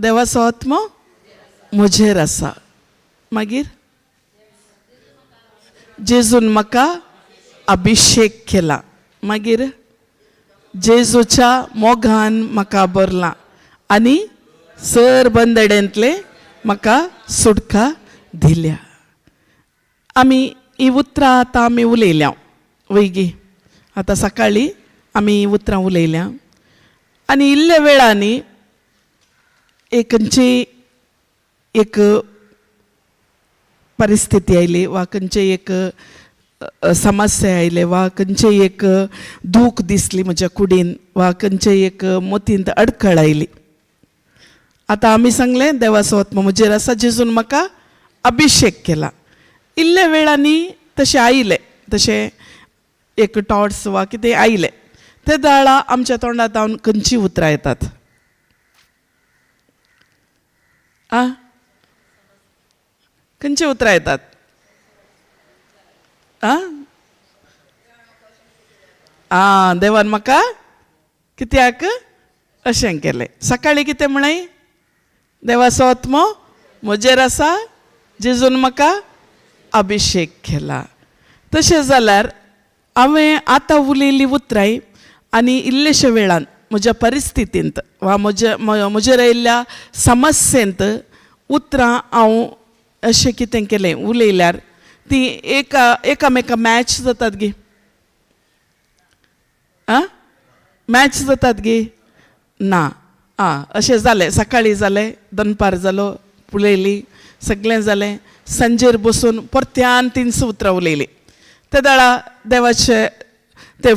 देवाचो आत्मो म्हजेर आसा. मागीर जेजून म्हाका अभिशेक केला. मागीर जेजूच्या मोगान म्हाका भरला आनी सर बंदडेंतले म्हाका सुटका दिल्या. आमी ही उतरां आतां आमी उलयल्या वयगी. आतां सकाळीं आमी ही उतरां उलयल्या आनी इल्ल्या वेळांनी एक खंयची एक परिस्थिती आयली वा खंयची एक समस्या आयले वा खंयचें एक दूख दिसली म्हज्या कुडीन वा खंयचें एक मतींत अडखळ आयली. आतां आमी सांगलें देवाचो आत्मो म्हजेर आसा, जेजून म्हाका अभिशेक केला. इल्ल्या वेळांनी तशें आयलें, तशें एक टॉट्स वा कितें आयलें, ते दाळा आमच्या तोंडांत जावन खंयचीं उतरां येतात? आ खंयचीं उतरां येतात? आ आ देवान म्हाका कित्याक अशें केलें? सकाळीं कितें म्हळें? देवाचो आत्मो म्हजेर आसा, जेजून म्हाका अभिशेक केला. तशें जाल्यार हांवें आतां उलयल्लीं उतरां आनी इल्लेशे वेळान म्हज्या परिस्थितींत वा म्हज्या म्हजेर आयिल्ल्या समस्येंत उतरां हांव अशें कितें केलें उलयल्यार ती एका एकामेका मॅच जातात गी? आं मॅच जातात गी? ना. आं अशें जालें, सकाळीं जालें, दनपार जालो, उलयली, सगळें जालें, सांजेर बसून परत्यान तीनस उतरां उलयलीं. ते दाळा देवाचे ते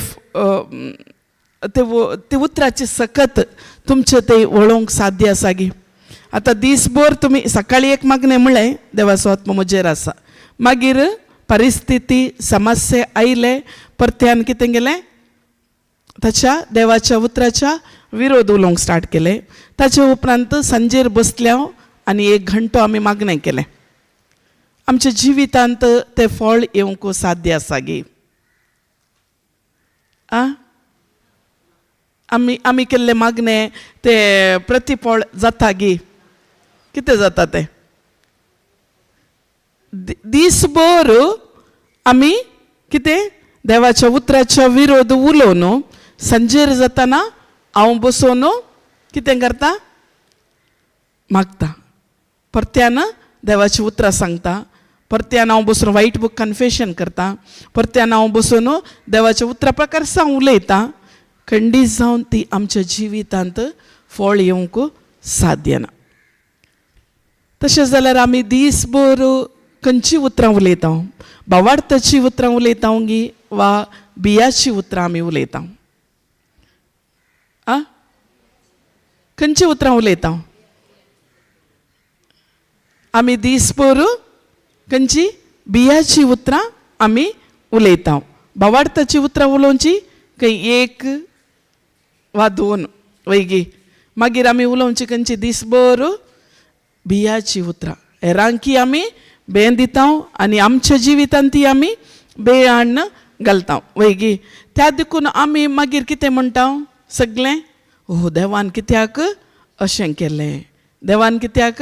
ते उतराची सकत तुमचें ते वळोवंक साध्य आसा गी? आतां दीसभर तुमी सकाळीं एक मागणें म्हणलें देवाचो आत्मो म्हजेर आसा, मागीर परिस्थिती समस्या आयले परत्यान कितें केलें? ताच्या देवाच्या उतराच्या विरोध उलोवंक स्टार्ट केलें. ताचे उपरांत सांजेर बसल्या आनी एक घंटो आमी मागणें केलें. आमच्या जिवितांत तें फळ येवंक साध्य आसा गी? आं आमी आमी केल्लें मागणें तें प्रतिफळ जाता गी? कितें जाता तें? दीसभर आमी कितें देवाच्या उतराच्या विरोध उलोवन सांजेर जाताना हांव बसोवन कितें करता? मागता. परत्यान देवाची उतरां सांगता, परत्यान हांव बसून व्हायट बूक कन्फेशन करता, परत्यान हांव बसून देवाच्या उतरां प्रकार हांव उलयतां. खंडीत जावन ती आमच्या जिवितांत फळ येवंक साध्य ना. तशें जाल्यार आमी दीसभर खंयचीं उतरां उलयता? भावार्थाचीं उतरां उलयता गी वा बियाचीं उतरां आमी उलयता? आ खंयचीं उतरां उलयता आमी दीसभर? खंयची बियाचीं उतरां आमी उलयता. भावार्थाचीं उतरां उलोवची खंय एक वा दोन वयगी, मागीर आमी उलोवची खंयची दीसभर? बियाचीं उतरां. हेरांकी आमी बें दिता आनी आमच्या जिवितांत ती आमी बे हाडून घालता वयगी. त्या देखून आमी मागीर कितें म्हणटा सगळें? ओ देवान कित्याक अशें केलें, देवान कित्याक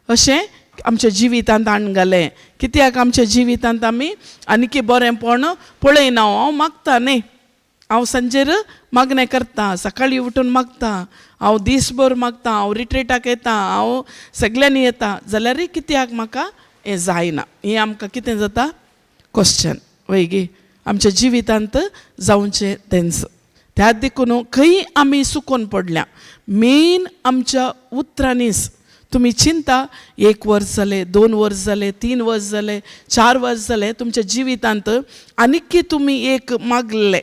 अशें आमच्या जिवितांत हाडून घालें, कित्याक आमच्या जिवितांत आमी आनीकी बरेंपण पळयना. हांव मागता न्ही, हांव सांजेर मागणें करता, सकाळीं उठून मागता, हांव दीसभर मागता, हांव रिट्रीटाक येता, हांव सगल्यांनी येता, जाल्यारय कित्याक म्हाका हें जायना? हें आमकां कितें जाता? क्वेश्चन वयगी आमच्या जिवितांत जावचें तेंच. त्या देखून खंय आमी चुकोन पडल्या मेन आमच्या उतरांनीच. तुमी चिंता एक वर्स जालें, 2 वर्स जालें, 3 वर्स जालें, 4 वर्स जालें, तुमच्या जिवितांत आनीकी तुमी एक मागलें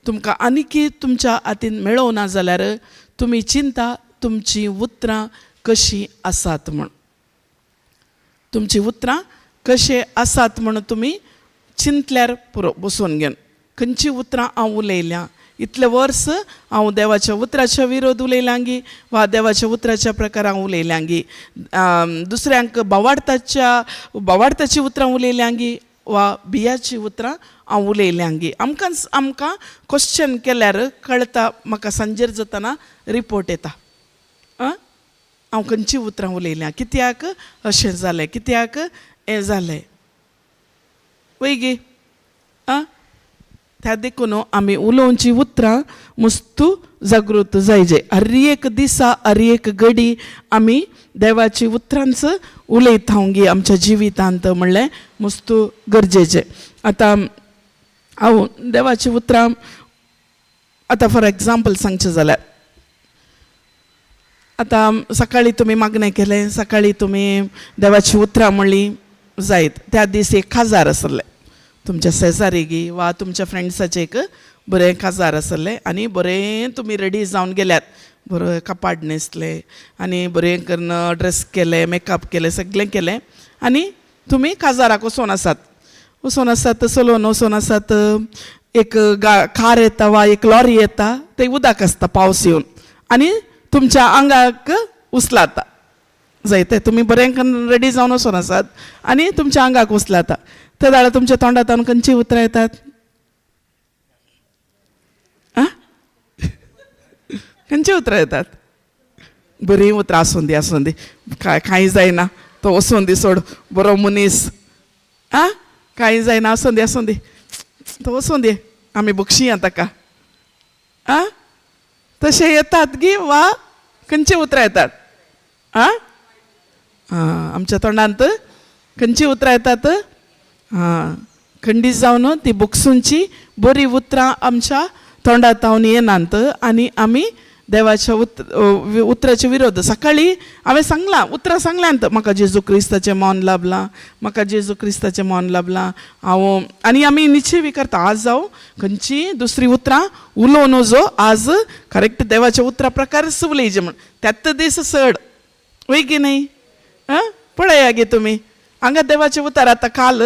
तुमकां आनीकी तुमच्या हातीन मेळोवना जाल्यार तुमी चिंता तुमचीं उतरां कशीं आसात म्हूण, तुमचीं उतरां कशें आसात म्हूण तुमी चिंतल्यार पुरो. बसून घेवन खंयचीं उतरां हांव उलयल्या इतलें वर्स हांव देवाच्या उतराच्या विरोध उलयलांगी वा देवाच्या उतराच्या प्रकार हांव उलयलांगी, दुसऱ्यांक भावार्थाची उतरां उलयल्यांगी वा बियाची उतरां हांव उलयल्यांगी. आमकां आमकां क्वेश्चन केल्यार कळटा. म्हाका सांजेर जातना रिपोर्ट येता. आं हांव खंयची उतरां उलयल्या, कित्याक अशें जालें, कित्याक हें जालें, वय गे? आं, त्या देखून आमी उलोवची उतरां मस्तू जागृत जायजे. हर एक दिसा, हर एक घडी आमी देवाची उतरांच उलयता गे आमच्या जिवितांत म्हणलें मस्तू गरजेचें. आतां हांव देवाची उतरां आतां फॉर एग्जाम्पल सांगचें जाल्यार, आतां सकाळीं तुमी मागणें केलें, सकाळीं तुमी देवाची उतरां म्हणली जायत, त्या दीस एक काजार आसलें तुमच्या शेजारी गी वा तुमच्या फ्रेंड्साचें एक बरें काजार आसलें आनी बरें तुमी रेडी जावन गेल्यात, बरें कपाट न्हेसलें आनी बरें करून ड्रेस केलें, मेकअप केलें, सगळें केलें आनी तुमी काजाराक वचोन आसात, वचोन आसात, चलोवन वचोन आसात, एक कार येता वा एक लॉरी येता, ते उदक आसता पावस येवन आनी तुमच्या आंगाक उचलाता जायते. तुमी बरें करून रेडी जावन वचोन आसात आनी तुमच्या आंगाक उचलाता, ते जाल्यार तुमच्या तोंडांत खंयची उतरां येतात? आं, खंयची उतरां येतात? बरीं उतरां, आसूं दी, आसूं दी, कांय कांय जायना, तो वचून दी, सोड, बरो मनीस, आं, कांय जायना, आसूं दी, आसूं दी, तो वचूं दी, आमी बक्षिया ताका. आं, तशें येतात गी वा खंयची उतरां येतात? आं, आं, आमच्या तोंडांत खंयची उतरां येतात? आं, खंडीत जावन ती बक्षुंची बरीं उतरां आमच्या तोंडांत येनात आनी आमी देवाच्या उतराचे विरोध. सकाळीं हांवें सांगलां, उतरां सांगल्यांत, म्हाका जेजू क्रिस्ताचें मन लाभलां, म्हाका जेजू क्रिस्ताचें मन लाभलां हांव, आनी आमी निश्चय करता आज हांव खंयची दुसरी उतरां उलोवं नजो, आज करेक्ट देवाच्या उतरां प्रकारच उलयचे म्हण. त्याच दीस चड वय की न्हय? आं, पळया गे तुमी हांगा देवाचें उतर. आतां काल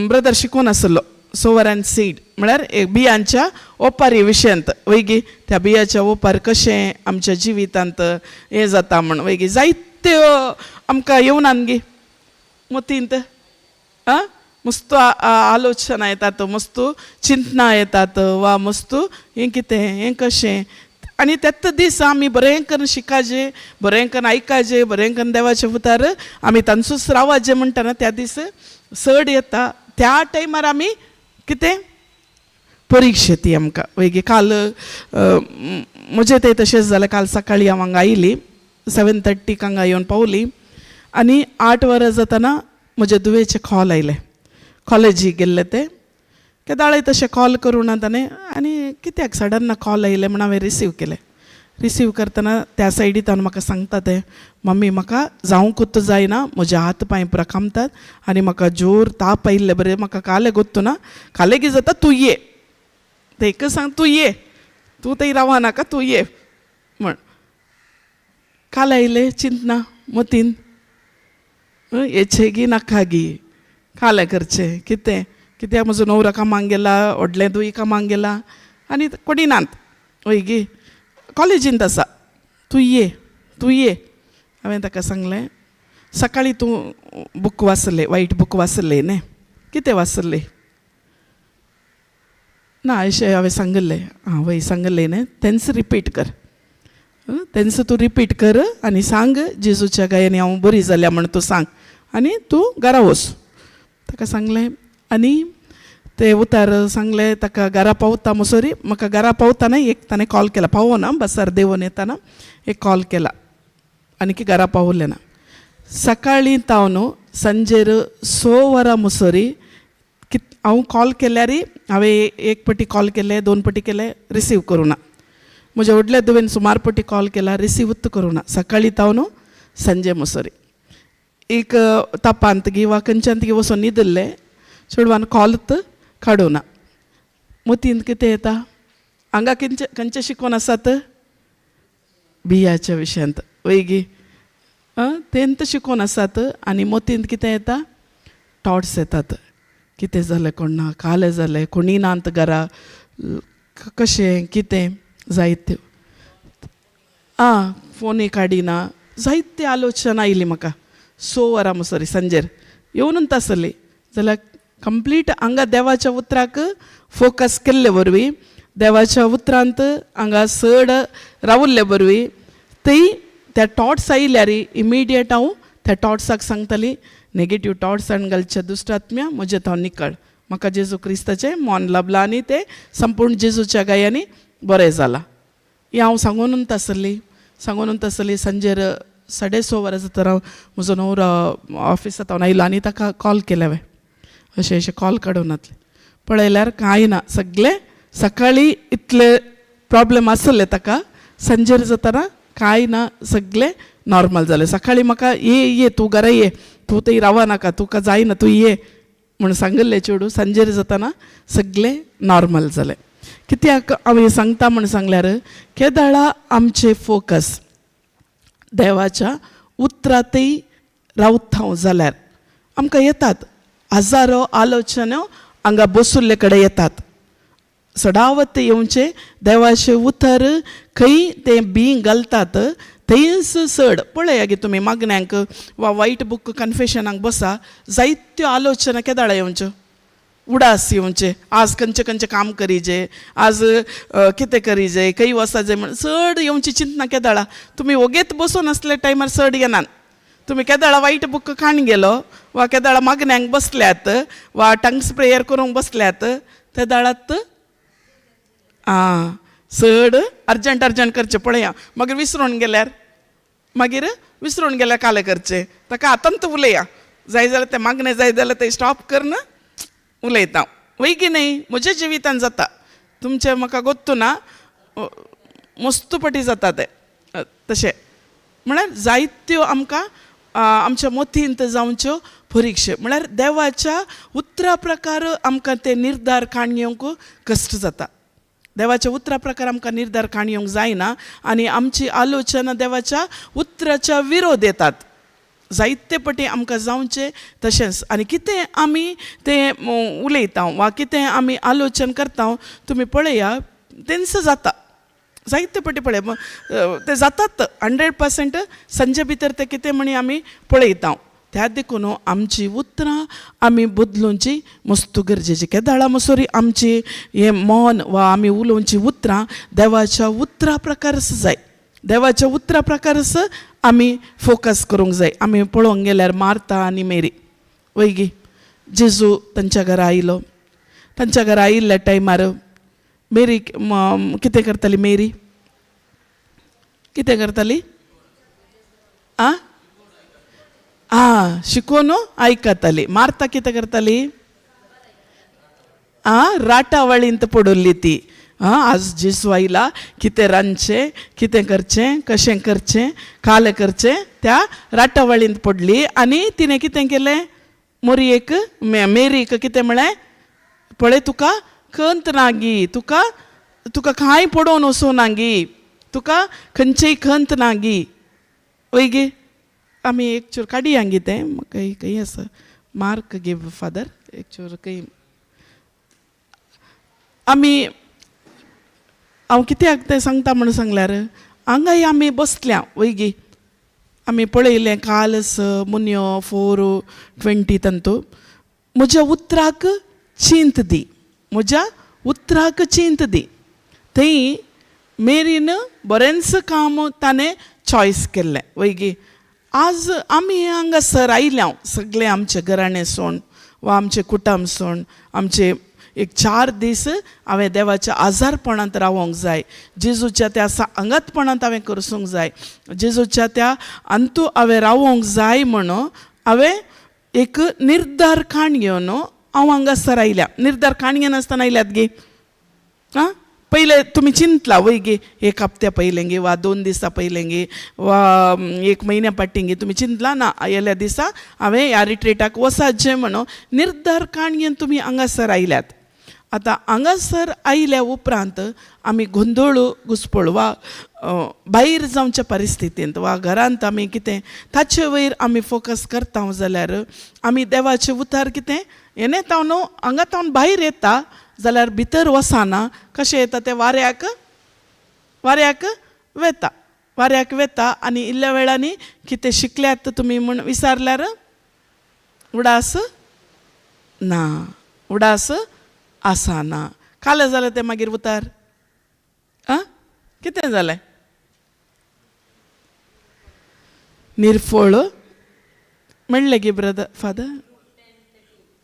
ब्रदर शिकोवन आसलो सोवर अँड सीड म्हळ्यार एक बियांच्या ओपारी विशयांत, वय गी? त्या बियाच्या ओपार कशें आमच्या जिवितांत हें जाता म्हण, वय गी? जायत्यो आमकां येवनान गे मतींत, आं, मस्त आलोचना येतात, मस्त चिंतना येतात वा मस्त हें कितें, हें कशें, आनी त्याच दीस आमी बरें करून शिकाजे, बरें करून आयकाजे, बरें करून देवाचे उतार आमी तांचोच रावाजे म्हणटना त्या दीस चड येता. त्या टायमार आमी कितें परिक्षा ती आमकां, वय गे? काल म्हजें तें तशेंच जालें. काल सकाळीं हांव हांगा आयली, 7:30 हांगा येवन पावली आनी 8 वरां जातना म्हजे धुवेचें कॉल आयलें. कॉलेजीक गेल्लें तें, केदाळय तशें कॉल करूं ना ताणें आनी कित्याक सडन कॉल आयलें म्हण हांवें रिसीव केलें. रिसीव करतना त्या सायडींत म्हाका सांगता तें, मम्मी म्हाका जावंकूच जायना, म्हजे हात पांय पुरा कामतात आनी म्हाका जोर ताप आयिल्ले बरें, म्हाका कालें गोत्तू ना, कालें कितें जाता, तूं ये, तें एकच सांग, तूं ये, तूं थंय रावा नाका, तूं ये म्हण. काल आयलें चिंतना मतीन, येचें गी नाका गी, कालें करचें कितें, कित्याक म्हजो न्हवरो कामाक गेला, व्हडलें दुय कामाक गेला आनी कोणी नात, वय गी? कॉलेजींत आसा, तूं ये, तूं ये. हांवें ताका सांगलें, सकाळीं तूं बूक वाचलें, वायट बूक वाचलें न्ही, कितें वाचलें ना अशें हांवें सांगिल्लें. आं वय, सांगिल्लें न्ही, तेंच रिपीट कर, तेंच तूं रिपीट कर आनी सांग जेजूच्या गायांनी हांव बरी जाल्या म्हण तूं सांग आनी तूं घरा वच, ताका सांगलें. आनी ते उतार सांगलें ताका. घरा पावता मोसोरी म्हाका घरा पावतना एक ताणें कॉल केला, पावना बसार देंवून येताना एक कॉल केला आनी की घरा पावलें ना. सकाळीं तावन सांजेर 6 वरां मोसोरी कित हांव कॉल केल्यार, हांवें एक पटी कॉल केले, 2 पटी केले, रिसीव करूं ना. म्हज्या व्हडल्या धुवेन सुमार पटी कॉल केला, रिसीवूच करूं ना. सकाळीं तावन सांजे मोसोरी एक तापांत गी वा खंयच्यान गी वचून न्हिदिल्लें, चेडवान कॉलूच काडूं ना. मतींत कितें येता हांगा? खंयचे खंयचे शिकोवन आसात बियाच्या विशयांत, वय गी? तेंत शिकोवन आसात आनी मतींत कितें येता? टॉट्स येतात, कितें जालें कोण ना, कालें जालें, कोणी नात घरा, कशें कितें, जायत्यो, आं, फोनूय काडिना, जायते आलोचना आयली म्हाका. 6 वरां सॉरी सांजेर येवनूच आसली जाल्यार कंप्लीट हांगा देवाच्या उतराक फोकस केल्ले वरवीं, देवाच्या उतरांत हांगा चड रावल्ले वरवीं थंय त्या टॉट्स आयल्यार इमिडिएट हांव त्या टॉट्साक सांगताली, नेगेटीव टॉट्सान घालच्या दुश्टात्म्या म्हजें तो निकळ, म्हाका जेजू क्रिस्ताचें मन लाबलां आनी तें संपूर्ण जेजूच्या गायांनी बरें जालां. हें हांव सांगून आसली, सांगून आसली. सांजेर 6:30 वरां जाता हांव म्हजो न्हवरो ऑफिसांत हांव आयलो आनी ताका कॉल केलें हांवें, अशें अशें कॉल काडून नातलें. पळयल्यार कांय ना, सगळें सकाळीं इतले प्रॉब्लम आसले ताका, सांजेर जातना कांय ना, सगळें नॉर्मल जालें. सकाळीं म्हाका ये ये तूं घरा ये, तूं थंय रावनाका, नाका, तुका जायना, तूं ये म्हूण सांगिल्लें चेडूं. सांजेर जातना सगळें नॉर्मल जालें. कित्याक हांव हें सांगता म्हूण सांगल्यार, केदळा आमचें फोकस देवाच्या उतरांतय रावता जाल्यार आमकां येतात हजारो आलोचन्यो, हांगा बसुल्ले कडेन येतात. सदावत येवचें देवाचें उतर खंय तें बीं घालतात थंयच चड. पळया गे तुमी मागण्यांक वा वायट बूक कन्फेशनाक बसा, जायत्यो आलोचना केदाळा येवच्यो, उडास येवचे, आज खंयचें खंयचें काम करीजे, आज कितें करीजे, खंय वचजे म्हण चड येवची चिंतना केदाळा. तुमी ओगेत बसून आसले टायमार चड येनात. तुमी केदाळा वायट बूक खाण गेलो वा केदाळा मागण्यांक बसल्यात वा टंग्स प्रेयर करूंक बसल्यात ते दाळात आं चड अर्जंट अर्जंट करचें पळया. मागीर विसरून गेल्यार, मागीर विसरून गेल्यार कालें करचें, ताका आतांत उलया जाय जाल्यार तें मागणें जाय जाल्यार तें स्टॉप करन उलयता वय की न्हय. म्हज्या जिवितान जाता, तुमचें म्हाका गोत्तू ना, मस्तू पटी जाता तें तशें. म्हळ्यार जायत्यो आमकां आमच्या मोतींत जावच्यो परिक्षा, म्हळ्यार देवाच्या उतरा प्रकार आमकां ते निर्धार काण घेवंक कश्ट जाता. देवाच्या उतरा प्रकार आमकां निर्धार काण येवंक जायना आनी आमची आलोचना देवाच्या उतराच्या विरोध येतात. जायते पटी आमकां जावचें तशेंच. आनी कितें आमी तें उलयता वा कितें आमी आलोचन करता, तुमी पळया तेंच जाता. जायते पटी पळय ते जातात 100%. सांजे भितर ते कितें म्हणी आमी पळयता. त्या देखून आमची उतरां आमी बदलुची मस्त गरजेची. केदाळा मसोरी आमची हें मन वा आमी उलोवची उतरां देवाच्या उतरा प्रकारच जाय, देवाच्या उतरा प्रकारच आमी फोकस करूंक जाय. आमी पळोवंक गेल्यार मार्ता आनी मेरी वयगी, जेजू तांच्या घरा आयलो. तांच्या घरा आयिल्ल्या टायमार मेरी कितें करताली? मेरी कितें करताली? आ आ शिकोवन आयकताली. मार्ता कितें करताली? आ राटावळींत पडुल्ली ती. आं आज जेजू आयला, कितें रांदचें, कितें करचें, कशें करचें, कालें करचें, त्या राटावळींत पडली. आनी तिणें कितें केलें? मोरयेक मेरीक कितें म्हळें? पळय तुका खंत ना गी, तुका तुका कांय पडोवन वचूं ना गी, तुका खंयचीय खंत ना गी, वय गे. आमी एक चूर काडया गी तें, म्हाका खंय आसा मार्क गिव फादर एक चूर खंय आमी. हांव कित्याक तें सांगता म्हूण सांगल्यार, हांगाय आमी बसल्या वय गी, आमी पळयलें कालस मुनयो 4:20 तांतू, म्हज्या उतराक चिंत दी, म्हज्या उतराक चिंत दी. थंय मेरीन बरेंच काम ताणें चॉयस केल्लें वय गी. आज आमी हांगासर आयल्या सगळें आमचें घराणें सोण वा आमचें कुटुंब सोण, आमचे एक 4 दीस हांवें देवाच्या आजारपणांत रावोंक जाय, जेजूच्या त्या अंगतपणांत हांवें करसूंक जाय, जेजूच्या त्या अंतू हांवें रावोंक जाय म्हणून हांवें एक निर्धार काण घेवन हांव हांगासर आयल्या. निर्धार काण घेनासतना आयल्यात गे? आं पयलें तुमी चिंतला वय गे, एक हप्त्या पयलें गे वा 2 दिसां पयलें गे वा 1 म्हयन्या फाटीं गे, तुमी चिंतला ना आयिल्ल्या दिसा हांवें ह्या रिट्रीटाक वचाचें म्हणून निर्धार काण घेवन तुमी हांगासर आयल्यात. आतां हांगासर आयल्या उपरांत आमी गोंदळ घुसपळ वा भायर जावच्या परिस्थितींत वा घरांत आमी कितें ताचे वयर आमी फोकस करता जाल्यार आमी देवाचें उतार कितें येणे तावन हांगा तावन भायर येता जाल्यार भितर वचना. कशें येता तें? वाऱ्याक वाऱ्याक वेता, वाऱ्याक वेता. आनी इल्ल्या वेळांनी कितें शिकल्यात तुमी म्हूण विचारल्यार उडास ना, उडास आसना. कालें जालें तें मागीर उतार आं कितें जालें? निर्फळ मेळ्ळें गे ब्रदर फादर.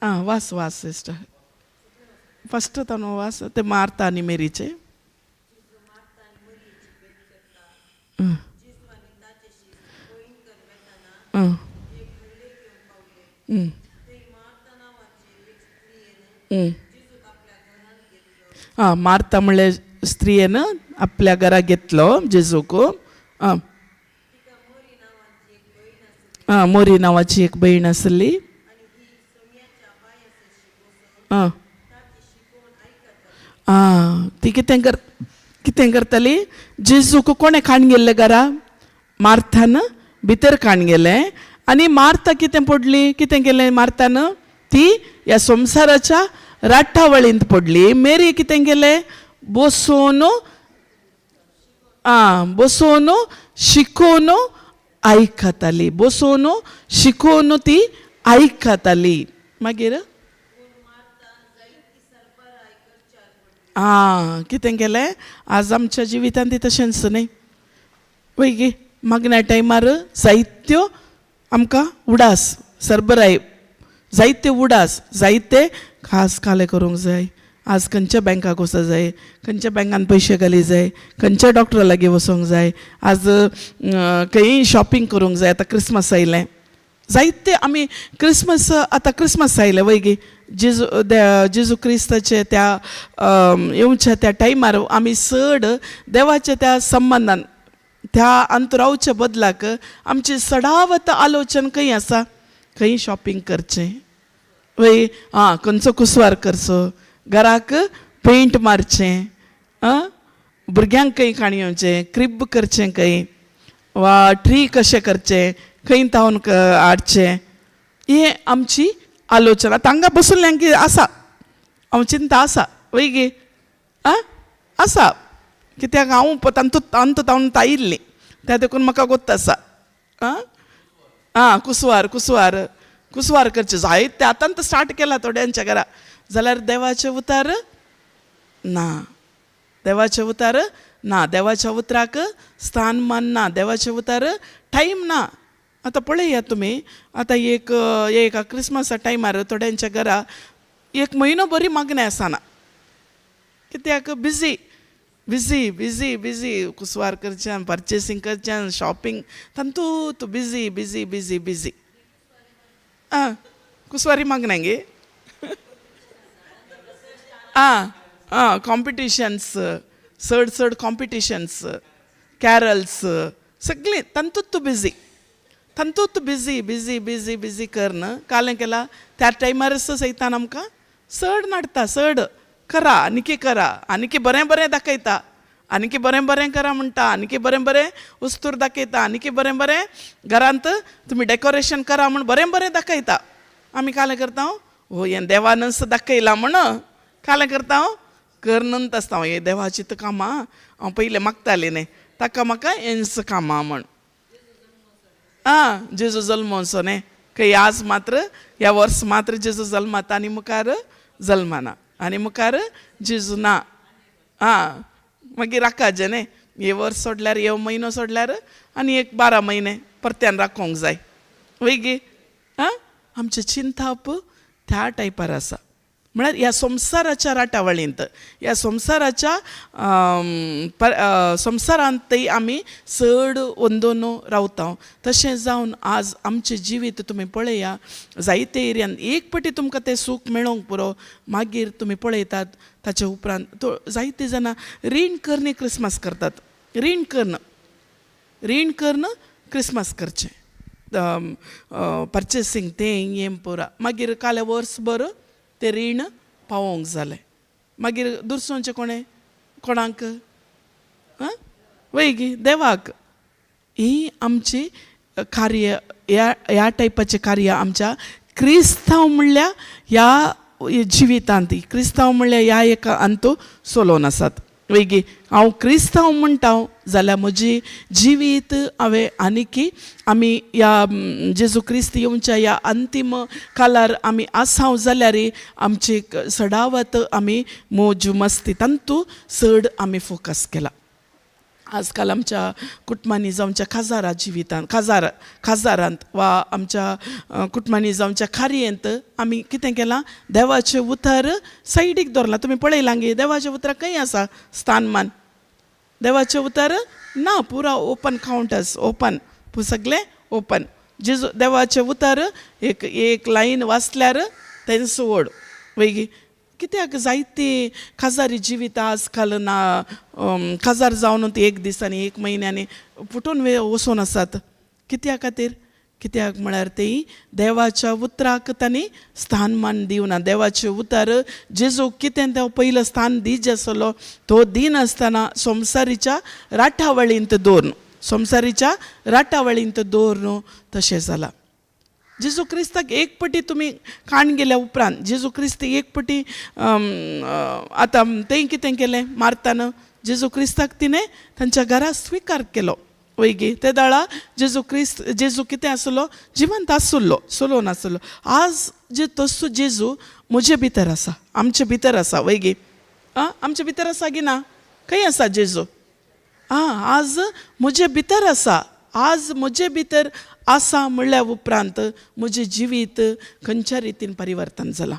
आं, वास वास सिस्टर, फस्ट ताणो वास ते मार्ता आनी मेरीचे. आं, आं, मार्ता म्हणल्यार स्त्रियेन आपल्या घरा घेतलो जेजूक. आं आं, मोरी नांवाची एक भयण आसली. आं आं, ती कितें कर कितें करताली? जेजूक कोणें काण गेल्लें घरा? मार्थान भितर काण गेलें. आनी मार्ता कितें पडली? कितें केलें मार्तान? ती ह्या संवसाराच्या राटावळींत पडली. मेरी कितें केलें? बसून, आं, बसून शिकोवन आयकताली. बसून शिकोवन ती आयकताली. मागीर आं, कितें केलें? आज आमच्या जिवितांत ती तशेंच न्ही वय गे? मागण्या टायमार जायत्यो आमकां उडास सरबराय, जायते उडास, जायते खास काले करूंक जाय. आज खंयच्या बँकाक वचोंक जाय, खंयच्या बँकान पयशे घाली जाय, खंयच्या डॉक्टरा लागीं वचोंक जाय, आज खंयी शॉपिंग करूंक जाय. आतां क्रिसमस आयलें, जायते आमी क्रिसमस, आतां क्रिसमस आयलें वय गे? जेजू जेजू क्रिस्ताचे त्या येवच्या त्या टायमार आमी चड देवाच्या त्या संबंदान त्या अंतरावच्या बदलाक आमची सडावत आलोचन खंय आसा? खंय शॉपिंग करचें वय, आं, खंयचो कुसवार करचो, घराक पेंट मारचें, आं, भुरग्यांक खंय काणी येवचें, क्रिब करचें खंय, वा ट्री कशें करचें, खंय तावन हाडचें, हें आमची आलोचना. तांकां बसुल्ल्यांक आसा, हांव चिंता आसा वय गे? आं, आसा. कित्याक हांव तांतू तांतू तावन आयिल्लीं त्या देखून म्हाका गोत्त आसा. आं आं, कुसवार कुसवार कुसवार करचें जायते आतां तर स्टार्ट केला थोड्यांच्या घरा. जाल्यार देवाचें उतार ना, देवाचें उतार ना, देवाच्या उतराक स्थान मान ना, देवाचें उतार टायम ना. आतां पळयात तुमी, आतां एक एक क्रिसमसा टायमार थोड्यांच्या घरा एक म्हयनो बरी मागणें आसना. कित्याक? Busy busy busy busy. कुसवार करचें, पर्चेसींग करचें, शॉपिंग, तांतूत बिजी बिजी बिजी बिजी. आं, कुसवारी मागणें गे. आं आं, कॉम्पिटिशन्स, चड चड कॉम्पिटिशन्स, कॅरल्स, सगळीं तांतूत बिजी, तांतूत बिजी बिजी बिजी बिजी करन कालें केला. त्या टायमार सैतान आमकां चड नाडटा. चड करा, आनीकी करा, आनीकी बरें बरें दाखयता, आनीकी बरें बरें करा म्हणटा, आनीकी बरें बरें वस्तूर दाखयता, आनीकी बरें बरें घरांत तुमी डेकोरेशन करा म्हण बरें बरें दाखयता. आमी कालें करता? हो, हें देवानच दाखयलां म्हण कालें करता, करनंत आसता. हें देवाचीं तर कामां हांव पयलें मागतालें न्ही ताका, म्हाका हेंच कामां म्हण. आं, जेजू जल्मोसो न्ही खंय? आज मात्र ह्या वर्स मात्र जेजू जल्माता आनी मुखार जल्माना आनी मुखार जेजू ना. आं, मागीर राखाचें न्ही. हे वर्स सोडल्यार, हे म्हयनो सोडल्यार आनी एक 12 म्हयने परत्यान राखोंक जाय वय गे? आं, आमचें चिंताप त्या टायपार आसा. म्हळ्यार ह्या संवसाराच्या राटावळींत, ह्या संवसाराच्या संवसारांतय आमी चड अंदून रावता. तशें जावन आज आमचें जिवीत तुमी पळया, जायते एरियान एक पटी तुमकां तें सूख मेळोंक पुरो. मागीर तुमी पळयतात, ताचे उपरांत जायते जाणां रीण करन क्रिसमस करतात. रीण करन, रीण करन क्रिसमस करचें, पर्चेसींग तें हें पुरा. मागीर काल्या वर्सभर तें रीण पावोवंक जालें. मागीर दुसरोचें कोणें कोणाक आं वय गी? देवाक. ही आमची कार्य, ह्या ह्या टायपाचें कार्य आमच्या क्रिस्तांव म्हणल्या ह्या जिवितांत, क्रिस्तांव म्हणल्या ह्या एका अंतू चलोवन आसात वय गी? हांव क्रिस्तांव म्हणटा जाल्यार म्हजी जिवीत हांवें आनीकी आमी ह्या जेजू क्रिस्त येवच्या ह्या अंतीम कालार आमी आसाव जाल्यार आमची सडावत आमी मोज मस्ती तांतू चड आमी फोकस केला. आजकाल आमच्या कुटुंबांनी जावच्या काजारा जिवितांत, काजारांत वा आमच्या कुटुंबांनी जावच्या खारयेंत आमी कितें केलां, देवाचें उतर सायडीक दवरलां. तुमी पळयलां गे, देवाचें उतर खंय आसा स्थानमान? देवाचें उतर ना, पुरा ओपन कावंटर्स, ओपन, सगळें ओपन. जेजू देवाचें उतर एक एक लायन वाचल्यार तेंच व्हड वयगी. कित्याक जायती काजारी जिवितां आजकाल ना, काजार जावन ती एक दिसांनी एक म्हयन्यांनी फुटून वचून आसात. कित्या खातीर? कित्याक म्हळ्यार ती देवाच्या उतराक तांणी स्थानमान दिवना. देवाचें उतर जेजू कितें तो पयलो स्थान दीज आसलो तो दिनासतना संवसारीच्या राटावळींत दवरून, संवसारीच्या राटावळींत दवरून तशें जालां. जेजू क्रिस्ताक एक पटी तुमी काण गेल्या उपरांत जेजू क्रिस्त एक पटी आतां तें कितें केलें, मारताना जेजू क्रिस्ताक तिणें तांच्या घरा स्विकार केलो वयगी. ते दाळा जेजू क्रिस्त, जेजू कितें आसलो, जिवंत आसुल्लो, सोलोवन आसलो. आज जे तसो जेजू म्हजे भितर आसा, आमचे भितर आसा वयगी. आं, आमचे भितर आसा की ना? खंय आसा जेजू? आं, आज म्हजे भितर आसा. आज म्हजे भितर आसा म्हणल्या उपरांत म्हजें जिवीत खंयच्या रितीन परिवर्तन जालां,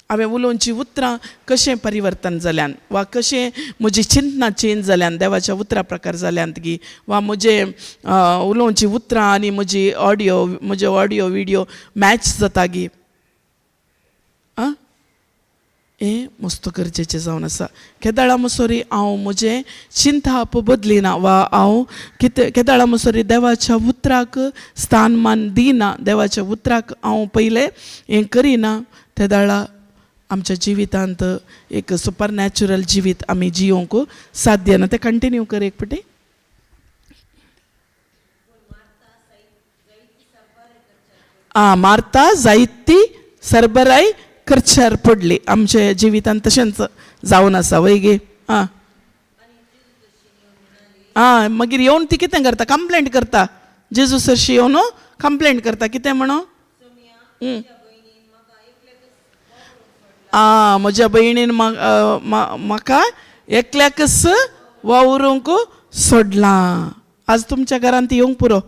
हांवें उलोवची उतरां कशें परिवर्तन जाल्यान वा कशें म्हजी चिंतनां चेंज जाल्यान, देवाच्या उतरां प्रकार जाल्यांत गी, वा म्हजें उलोवची उतरां आनी म्हजी ऑडियो, म्हजे ऑडियो विडियो मॅच जाता गी. आं, हें मस्त गरजेचें जावन आसा. केदाळा मुसोरी हांव म्हजें चिंताप बदलिना वा हांव कितें केदाळा मुसोरी देवाच्या उतराक स्थानमान दिना, देवाच्या उतराक हांव पयलें हें करिना, तेदाळा आमच्या जिवितांत एक सुपर नॅचरल जिवीत आमी जियोंक साध्य ना. तें कंटिन्यू कर एक पटी. आं, मारता जायती सरबराय करच्यार पडली. आमच्या जिवितांत तशेंच जावन आसा वय गे. आं आं, मागीर येवन ती कितें करता, कंप्लेंट करता. जेजू सरशी येवन कंप्लेंट करता. कितें म्हणू? आं, म्हज्या भयणीन म्हाका एकल्याकच वावरूंक सोडलां. आज तुमच्या घरांत येवंक पुरो,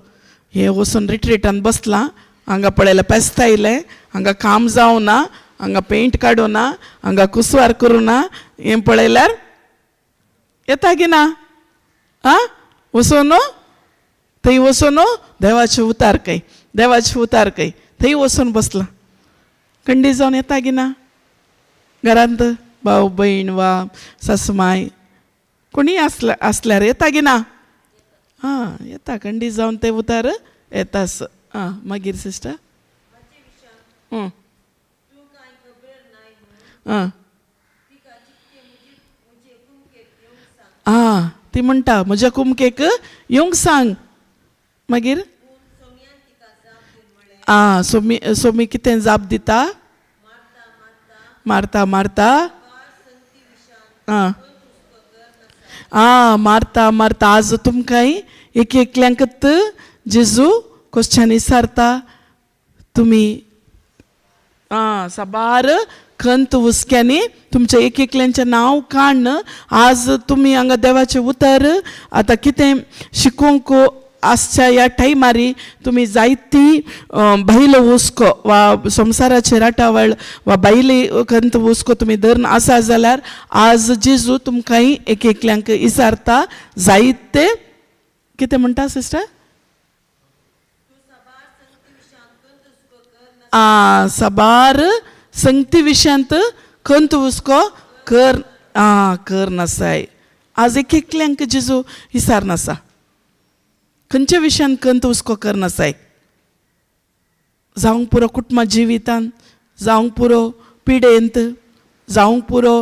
हें वचून रिट्रीटान बसलां, हांगा पळयलें पेस्ता येयलें, हांगा काम जावं ना, हांगा पेंट काडूं ना, हांगा कुसवार करूं ना, हें पळयल्यार येता की ना? आं, वचून थंय वचून देवाचें उतार खंय, देवाचें उतार खंय, थंय वचून बसलां. कंडी जावन येता की ना घरांत? भाव भयण वा सासमाय कोणीय आसल्या आसल्यार येता की ना? आं, येता. कंडी जावन ते उतार येतास. आं, मागीर सिस्टर आं आं, ती म्हणटा म्हज्या कुमकेक येवंक सांग. मागीर आं, सोमी सोमी कितें जाप दिता? मारता मारता आं आं, मारता मारता. आज तुमकांय एक एकल्यांकत जेजू क्वेश्चन विचारता. तुमी आं साबार खंत हुस्क्यांनी तुमच्या एक एकल्यांचें नांव काडन आज तुमी हांगा देवाचें उतर आतां कितें शिकोवंक आसच्या ह्या टायमारी तुमी जायती बायलो हुस्को वा संवसाराचेर राटावळ वा बायले खंत हुस्को तुमी धरून आसा जाल्यार आज जेजू तुमकांय एक एकल्यांक विचारता जायते कितें म्हणटा सिस्टर? आं, साबार संगती विशयांत खंत हुस्को कर आं कर नासाय. आज एक एकल्यांक जेजू विचार नासा खंयच्या विशयान खंत हुस्को कर नासाय. जावंक पुरो कुटुंबा जिवितान, जावंक पुरो पिडेंत, जावंक पुरो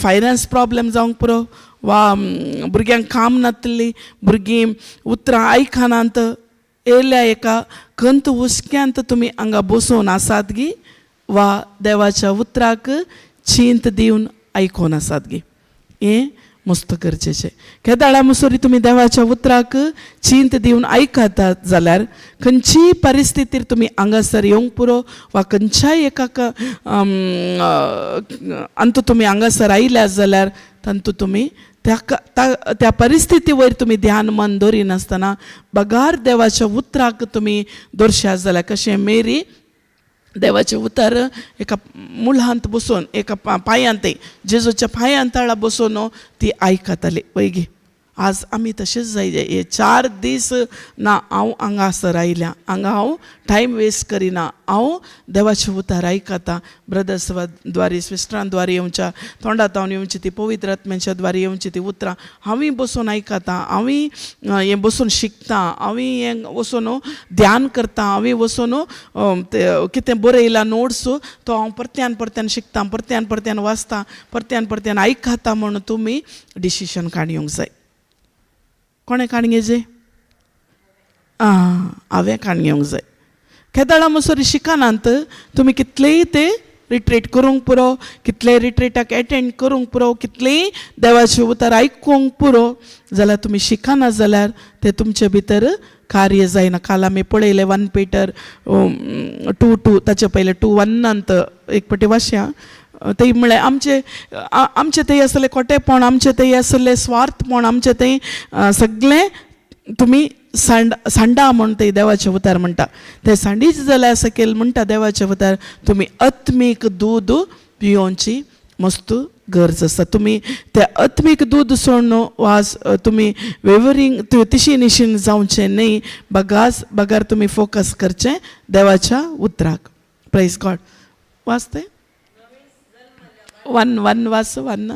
फायनान्स प्रॉब्लम जावंक पुरो वा भुरग्यांक काम नातली, भुरगीं उतरां आयकनात, येयल्या एका खंत हुस्क्यांत तुमी हांगा बसोवन आसात गी वा देवाच्या उतराक चिंत दिवन आयकोन आसात गी, हें मस्त गरजेचें. केदाळा मुसोरी तुमी देवाच्या उतराक चिंत दिवन आयकतात जाल्यार खंयचीय परिस्थितीर तुमी हांगासर येवंक पुरो वा खंयच्याय एका अंत तुमी हांगासर आयल्या जाल्यार तांतू तुमी त्या त्या परिस्थिती वयर तुमी ध्यान मन दवरिनासतना बगार देवाच्या उतराक तुमी दर्शात जाल्यार कशें मेरी देवाचें उतर एका मुळांत बसून एका पांयांत जेजूच्या पांयांत तळा बसून ती आयकताली वयगी. आज आमी तशेंच जाय. हे 4 दीस ना हांव हांगासर आयल्या, हांगा हांव टायम वेस्ट करिना, हांव देवाचें उतर आयकता. ब्रदर्स द्वारे सिस्टरां द्वारे येवच्या तोंडा तावन येवची ती पवित्र आत्म्याच्या द्वारे येवची ती उतरां हांवूय बसून आयकता, हांवूय हें बसून शिकता, हांवूय हें वचून ध्यान करता, हांवूय वचून कितें बरयलां नोट्स तो हांव परत्यान परत्यान शिकता, परत्यान परत्यान वाचता, परत्यान परत्यान आयकता म्हूण तुमी डिसिशन काडूंक जाय. कोणें काण घेवचें? आं, हांवें काण घेवंक जाय. केदळा मसोरी शिकनात तुमी कितलेय ते रिट्रीट करूंक पुरो, कितलेय रिट्रीटाक एटेंड करूंक पुरो, कितलेय देवाचें उतर आयकूंक पुरो, जाल्यार तुमी शिकना जाल्यार तें तुमचे भितर कार्य जायना. काल आमी पळयलें 1 पीटर 2:2, ताचे पयलें 2:1 एक पटी वाचया. ते म्हळ्यार आमचे आमचे थंय आसलें खोटेपण, आमचे थंय आसलें स्वार्थपण, आमचे थंय सगळें तुमी सांडा म्हूण ते देवाचें उतर म्हणटा. ते सांडीच जाल्यार सकयल म्हणटा देवाचें उतर तुमी आत्मीक दूद पियोवची मस्त गरज आसा. तुमी ते आत्मीक दूद सोडून वास तुमी वेवरींग तिशी निशीन जावचें न्हय, बगास बगार तुमी फोकस करचें देवाच्या उतराक. Praise God. वाचते 1 1 वाच 1.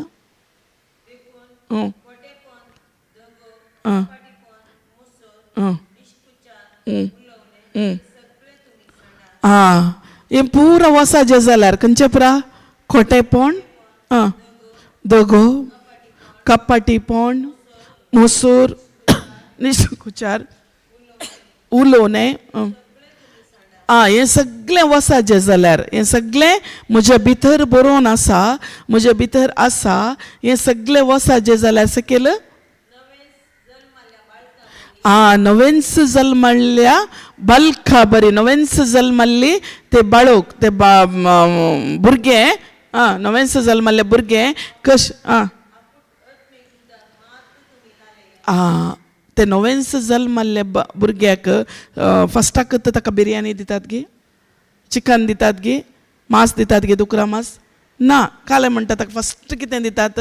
आं, हें पुरा वसाजें जाल्यार खंयचें पुरा खोटेपण, आं, दगो, कपाटीपण, मोसूर, निशकुचार, उलोवणें. आं, हें सगळें वसाजें जाल्यार हें सगळें म्हज्या भितर बरोवन आसा, म्हज्या भितर आसा. हें सगळें वसाजें जाल्यार सकयल आं नवेंच जल्मल्ल्या बलखा बरी, नवेंच जल्मल्ली ते बाळक ते भुरगें, आं नवेंच जल्मल्ले भुरगें कश आं आं ते नवेंच जल्मल्ले भुरग्याक फस्टाक ताका बिरयानी दितात गी, चिकन दितात गी, मांस दितात गी, दुकरा मांस ना. काले म्हणटा ताका फस्ट कितें दितात?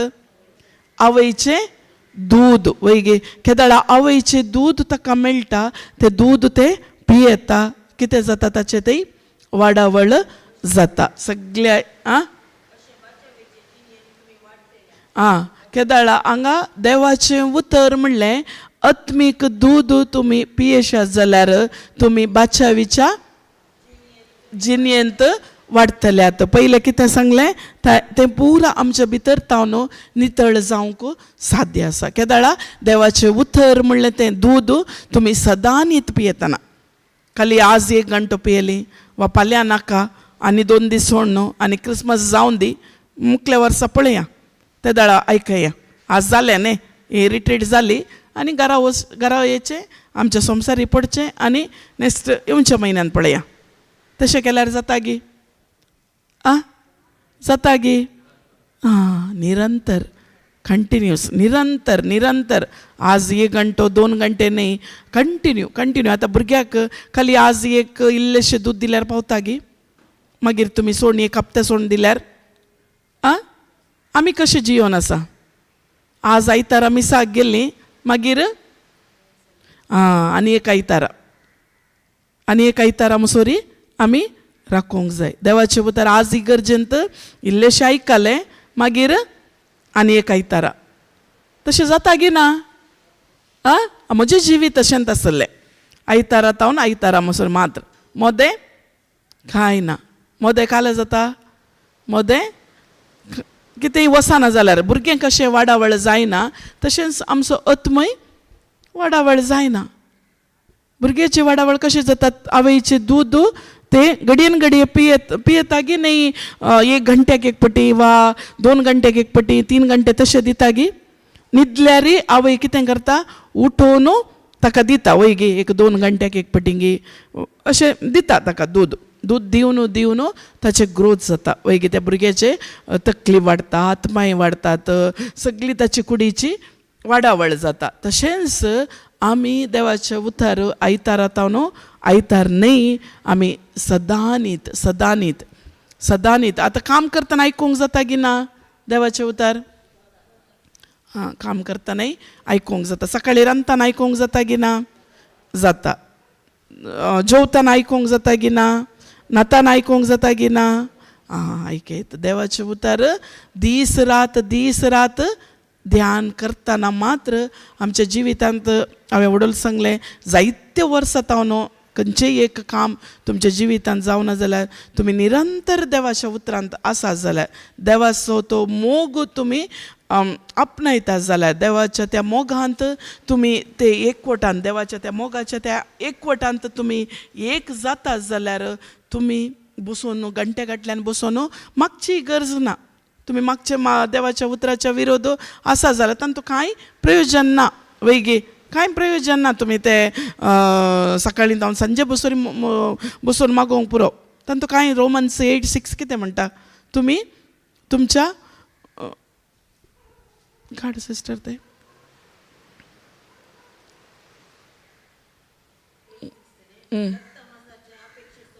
आवयचें दूद वयगे. केदळा आवयचें दूद ताका मेळटा, तें दूद तें पियेता, कितें जाता ताचें तें वाडावळ जाता सगळ्या. आं आं केदळा हांगा देवाचें उतर म्हणलें आत्मीक दूद तुमी पियेशात जाल्यार तुमी बाचावीच्या जिणेंत वाडटल्यात. पयलें कितें सांगलें तें पुरा आमच्या भितर तावन नितळ जावंक साध्य आसा. केदळा देवाचें उतर म्हणलें तें दूद तुमी सदांच पियेतना, खाली आज 1 घंटो पियेली वा फाल्यां नाका आनी 2 दीस सोड न्हू आनी क्रिसमस जावन दी मुखल्या वर्सा पळया ते दळा आयकया. आज जालें न्ही, ही रिट्रीट जाली आनी घरा वच, घरा येचें आमच्या संवसारी पडचें आनी नेक्स्ट येवच्या म्हयन्यान पळया. तशें केल्यार जाता गी? आं जाता गी? आं निरंतर कंटिन्यूस, निरंतर निरंतर. आज 1 घंटो 2 घंटे न्ही, कंटिन्यू कंटिन्यू. आतां भुरग्याक खाली आज एक इल्लेशें दूद दिल्यार पावता गी? मागीर तुमी सोड 1 हप्ते सोडून दिल्यार आं आमी कशें जियोन आसा? आज आयतारा मिसाक गेल्ली, मागीर आं आनी एक आयतारा, आनी एक आयतारा मुसोरी आमी राखोवंक जाय देवाचें उतर. आज इगर्जेंत इल्लेशें आयकलें, मागीर आनी एक आयतारा तशें जाता गी ना? आं म्हजें जिवीत तशेंच आसलें, आयतारा तावन आयतारा मसर मात्र, मोदें कांय ना. मोदें कालें जाता, मोदें कितेंय वचना जाल्यार भुरगें कशें वाडावळ जायना तशेंच आमचो आत्मय वाडावळ जायना. भुरग्याची वाडावळ कशें जातात? आवयचें दूद ते घडयेन घडये पियेत पियेता गी न्ही? 1 घंट्याक 1 पटी वा 2 घंट्याक 1 पटी, 3 घंटे तशें दिता गी? न्हिदल्यारय आवय कितें करता? उठोवन ताका दिता वय गी, 1-2 घंट्याक 1 पटी गी अशें दिता ताका दूद. दूद दिवन दिवन ताचें ग्रोथ जाता वयगी त्या भुरग्याचे तकली वाडटा, हातमाय वाडटात, सगळी ताची कुडीची वाडावळ जाता. तशेंच आमी देवाचें उतर आयतारा न्हू आयतार न्हय, आमी सदांनीत सदांनीत सदांनीत. आतां काम करतना आयकूंक जाता की ना देवाचें उतर? आं, काम करतनाय आयकूंक जाता. सकाळीं रांदतना आयकूंक जाता की ना? जाता. जेवतना आयकूंक जाता की ना? न्हाताना आयकूंक जाता की ना? आं, आयकयत देवाचें उतर दीस रात दीस रात ध्यान करतना मात्र आमच्या जिवितांत हांवें वडोल सांगलें, जायते वर्सां तावन खंयचेंय एक काम तुमच्या जिवितांत जावना जाल्यार तुमी निरंतर देवाच्या उतरांत आसा जाल्यार, देवाचो तो मोग तुमी आपणायता जाल्यार, देवाच्या त्या मोगांत तुमी ते एकवटान, देवाच्या त्या मोगाच्या त्या एकवटांत तुमी एक जाता जाल्यार तुमी बसून घंट्या फाटल्यान बसून मागची गरज ना. तुमी मागचे देवाच्या उतराच्या विरोध आसा जाल्यार तांतूं कांय प्रयोजन ना वयगी, कांय प्रयोजन ना. तुमी ते सकाळीं जावन सांजे बसून बसून मागोवंक पुरो, तांतूं कांय. रोमन्स 8:6 कितें म्हणटा? तुमी तुमच्या काड सिस्टर ते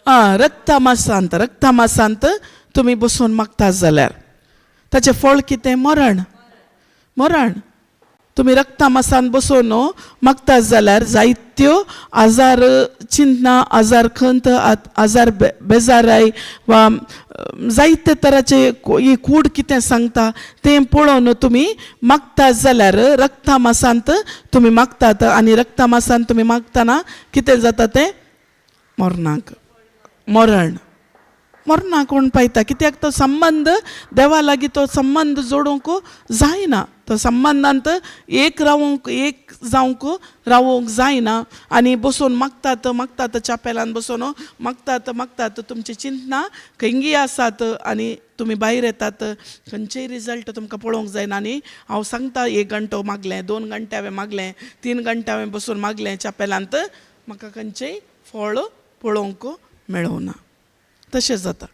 आं, रक्तमासांत रक्तमासांत तुमी बसून मागता जाल्यार ताचें फळ कितें? मरण. मरण. तुमी रक्तमासान बसून मागता जाल्यार जायत्यो आजार चिंतना, आजार खंत, आजार बेजाराय वा जायते तराचे ही कूड कितें सांगता तें पळोवन तुमी मागता जाल्यार रक्तमासांत तुमी मागतात आनी रक्तमासांत तुमी मागतना कितें जाता तें? मरणाक, मरण. मरणाक कोण पायता? कित्याक तो संबंद देवा लागीं तो संबंद जोडूंक जायना, तो संबंदांत एक रावूंक, एक जावंक रावूंक जायना. आनी बसून मागतात मागतात, चापेलान बसून मागतात मागतात, तुमची चिंतना खंयगी आसात आनी तुमी भायर येतात, खंयचेय रिजल्ट तुमकां पळोवंक जायना. आनी हांव सांगता, 1 घंटो मागलें, 2 घंटे हांवें मागलें, 3 घंटे हांवें बसून मागलें चापेलांत, म्हाका खंयचेय फळ पळोवंक मेळना. तशें जाता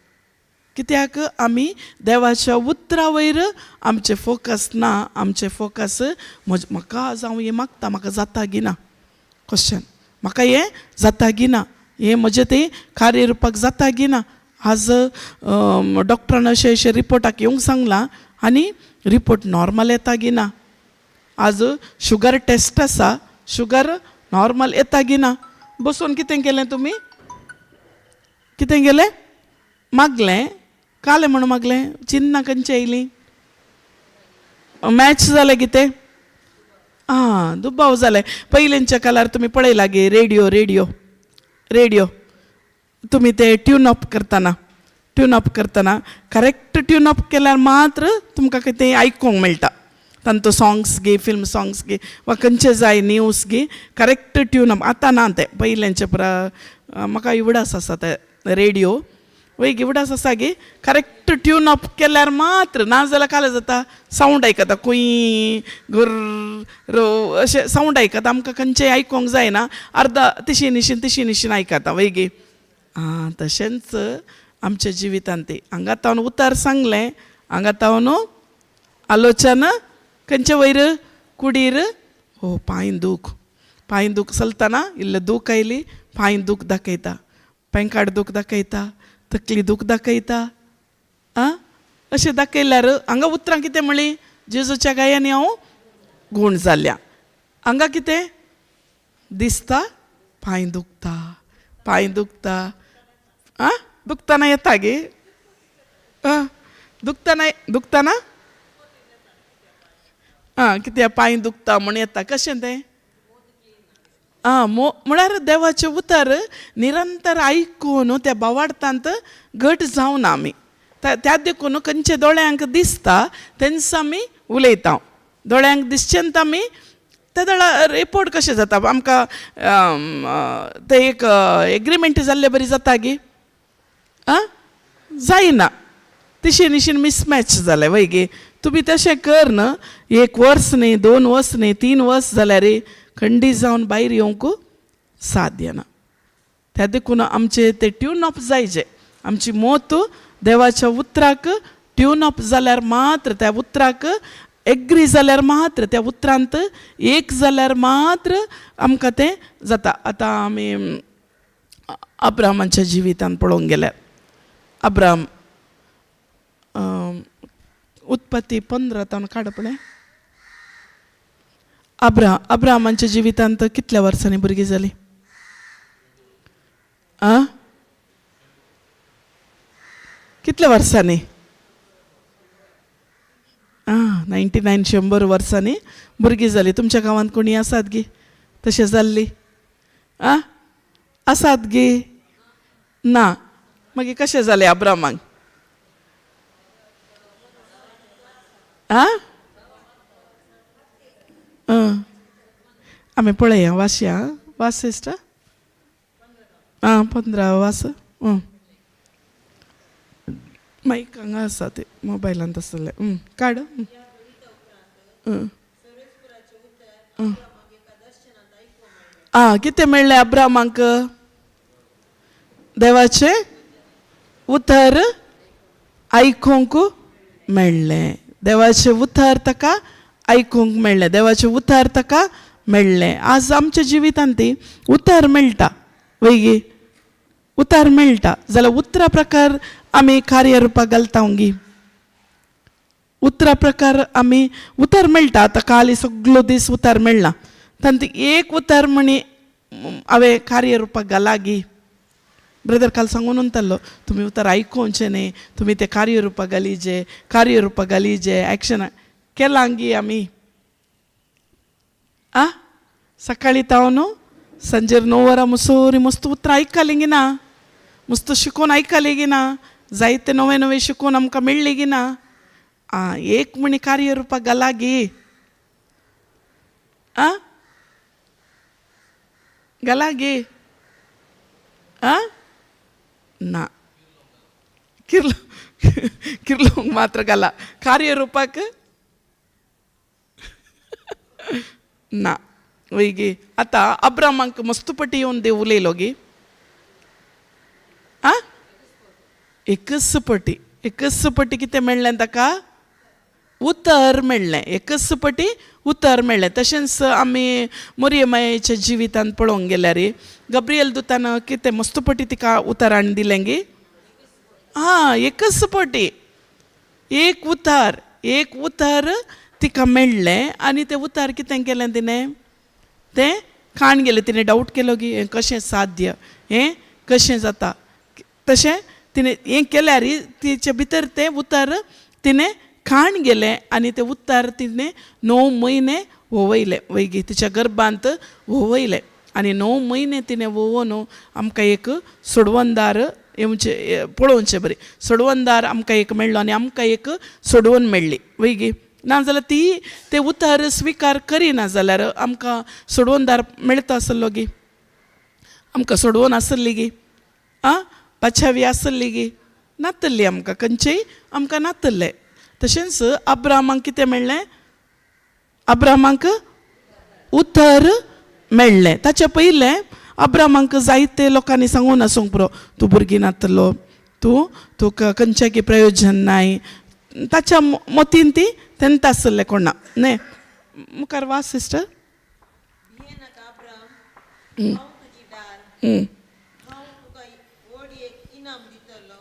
कित्याक आमी देवाच्या उतरा वयर आमचें फोकस ना. आमचें फोकस म्हज म्हाका आज हांव हें मागता, म्हाका जाता गी ना क्वेश्चन, म्हाका हें जाता गी ना, हें म्हजें तें कार्य रुपाक जाता गी ना. आज डॉक्टरान अशें अशें रिपोर्टाक येवंक सांगलां आनी रिपोर्ट नॉर्मल येता गी ना. आज शुगर टेस्ट आसा, शुगर नॉर्मल येता गी ना. बसून कितें केलें तुमी? कितें केलें? मागलें. कालें म्हणून मागलें, चिन्नां खंयची आयलीं? मॅच जालें कितें? आं, दुबाव जालें. पयलींच्या काळार तुमी पळयला गे रेडियो, रेडियो रेडियो तुमी ते ट्यून अप करतना, ट्यून अप करतना करेक्ट ट्यून अप केल्यार मात्र तुमकां कितें आयकूंक मेळटा. तांचो सोंग्स गे, फिल्म सोंग्स गे वा खंयचे जाय न्यूज गे, करेक्ट ट्यून अप. आतां ना तें, पयलींचे म्हाका इवडास आसा ते रेडियो वय गिवडास आसा गे, करेक्ट ट्यून अप केल्यार मात्र, ना जाल्यार कालें जाता, सावंड आयकता, कुंय गुर रो अशें सावंड आयकता, आमकां खंयचें आयकूंक जायना, अर्दा तिशी निशीन तिशी निशीन आयकता वय गे. आं, तशेंच आमच्या जिवितांत ती हांगा तावन उतार सांगलें, हांगा तावन आलोचना खंयचे वयर कुडीर, हो पांय दूख, पांय दूख चलतना इल्लें दूख आयली, पांय दूख दाखयता, पेंकाड दूख दाखयता, तकली दूख दाखयता. आं, अशें दाखयल्यार हांगा उतरां कितें म्हणली? जेजूच्या गायांनी हांव गूण जाल्या. हांगा कितें दिसता? पांय दुखता, पांय दुखता. आं, दुखतना येता गे? आं, दुखतना दुखतना आं, कित्याक पांय दुखता म्हूण येता? कशें तें? आं, म्हळ्यार देवाचें उतर निरंतर आयकून त्या भावार्थांत घट जावना आमी. त्या देखून खंयचे दोळ्यांक दिसता तेंच आमी उलयता, दोळ्यांक दिसचें आमी त्या दोळा रिपोर्ट कशें जाता आमकां? तें एक एग्रीमेंट जाल्ले बरी जाता गी? आं, जायना, तिशी निशीन मिसमॅच जालें वय गे. तुमी तशें कर न्हू, 1 वर्स न्ही, 2 वर्स न्ही, 3 वर्स जाल्यार खंडीत जावन भायर येवंक साध्य ना. त्या देखून आमचे ते ट्यून अप जायचे. आमची मोत देवाच्या उतराक ट्यून अप जाल्यार मात्र, त्या उतराक एग्री जाल्यार मात्र, त्या उतरांत एक जाल्यार मात्र आमकां तें जाता. आतां आमी अब्रामाच्या जिवितान पळोवंक गेल्यार अब्राम उत्पत्ती 15 तावन काड पळय. अब्रामाच्या जिवितांत कितल्या वर्सांनी भुरगीं जालीं? आं, कितल्या वर्सांनी? आं, 99 100 वर्सांनी भुरगीं जालीं. तुमच्या गांवांत कोणी आसात गी तशें जाल्ली? आं, आसात गी? ना. मागीर कशें जालें अब्रामाक? आं, आमी पळया वासया. वास सिस्टर? आं, 15 वास. माईक हांगा आसा, ते मोबायलांत आसलें काड. आं, कितें मेळ्ळें अब्रामाक? देवाचें उतर आयकूंक मेळ्ळें. देवाचें उतर ताका आयकूंक मेळ्ळें. देवाचें उतर ताका मेळ्ळें. आज आमच्या जिवितांत ती उतर मेळटा वयगी, उतर मेळटा जाल्यार उतरा प्रकार आमी कार्यरुपाक घालता गी. उतरा प्रकार आमी उतर मेळटा. आतां काल सगलो दीस उतर मेळना, तांत एक उतर म्हणी हांवें कार्यरुपाक घाला गी. ब्रदर काल सांगून उरतालो, तुमी उतर आयकोवचें न्ही, तुमी तें कार्यरुपाक घालीजे, कार्यरुपाक घालीजे. एक्शन केलां गी आमी? आ, सकाळी तावन सांजेर 9 वरां मुसोरी मस्त उतरां आयकलीं गी ना, मस्त शिकोवन आयकली गी ना, जायते नवें नवें शिकोवन आमकां मेळ्ळें गी ना. आं, एक म्हणी कार्यरुपाक घाला गी? आं, घाला गी? आं, ना. किर्लो किर्लोंक मात्र घाला, कार्यरुपाक ना. वय गी? आतां अब्रामाक मस्त पटी येवन देव उलयलो गी? आं, एकच पटी, एकच पटी कितें मेळ्ळें ताका? उतर मेळ्ळें. एकच पटी उतर मेळ्ळें. तशेंच आमी मोरयमायेच्या जिवितांत पळोवंक गेल्यार गब्रियल दुतान कितें मस्त पटी तिका उतर हाडून दिलें गी? आं, एकच पटी एक उतर, एक उतर तिका मेळ्ळें आनी तें उतर कितें केलें तिणें? तें खाण गेलें. तिणें डावट केलो की हें कशें साध्य, हें कशें जाता? तशें तिणें हें केल्यार तिचे भितर तें उतर तिणें खाण गेलें आनी तें उतर तिणें 9 म्हयने व्होवयलें. वयगी तिच्या गर्भांत व्होवयलें आनी 9 म्हयने तिणें व्होवोन आमकां एक सोडवणदार येवचें पळोवचें बरें, सोडवणदार आमकां एक मेळ्ळो आनी आमकां एक सोडवण मेळ्ळी. वयगी ना जाल्यार ती तें उतर स्विकार करिना जाल्यार आमकां सोडवणदार मेळटा आसलो गी? आमकां सोडवण आसली गी? आं, पाचावी आसली गी? नातल्ली आमकां, खंयचेय आमकां नातल्लें. तशेंच अब्रामाक कितें मेळ्ळें? अब्रामाक उतर मेळ्ळें. ताचे पयलें अब्रामाक जायते लोकांनी सांगून आसूंक पुरो, तूं भुरगीं नातलो, तूं तुका खंयच्या प्रयोजन नाय. ताच्या मतीन ती तेंत आसलें कोणा न्ही. मुखार वास सिस्टर.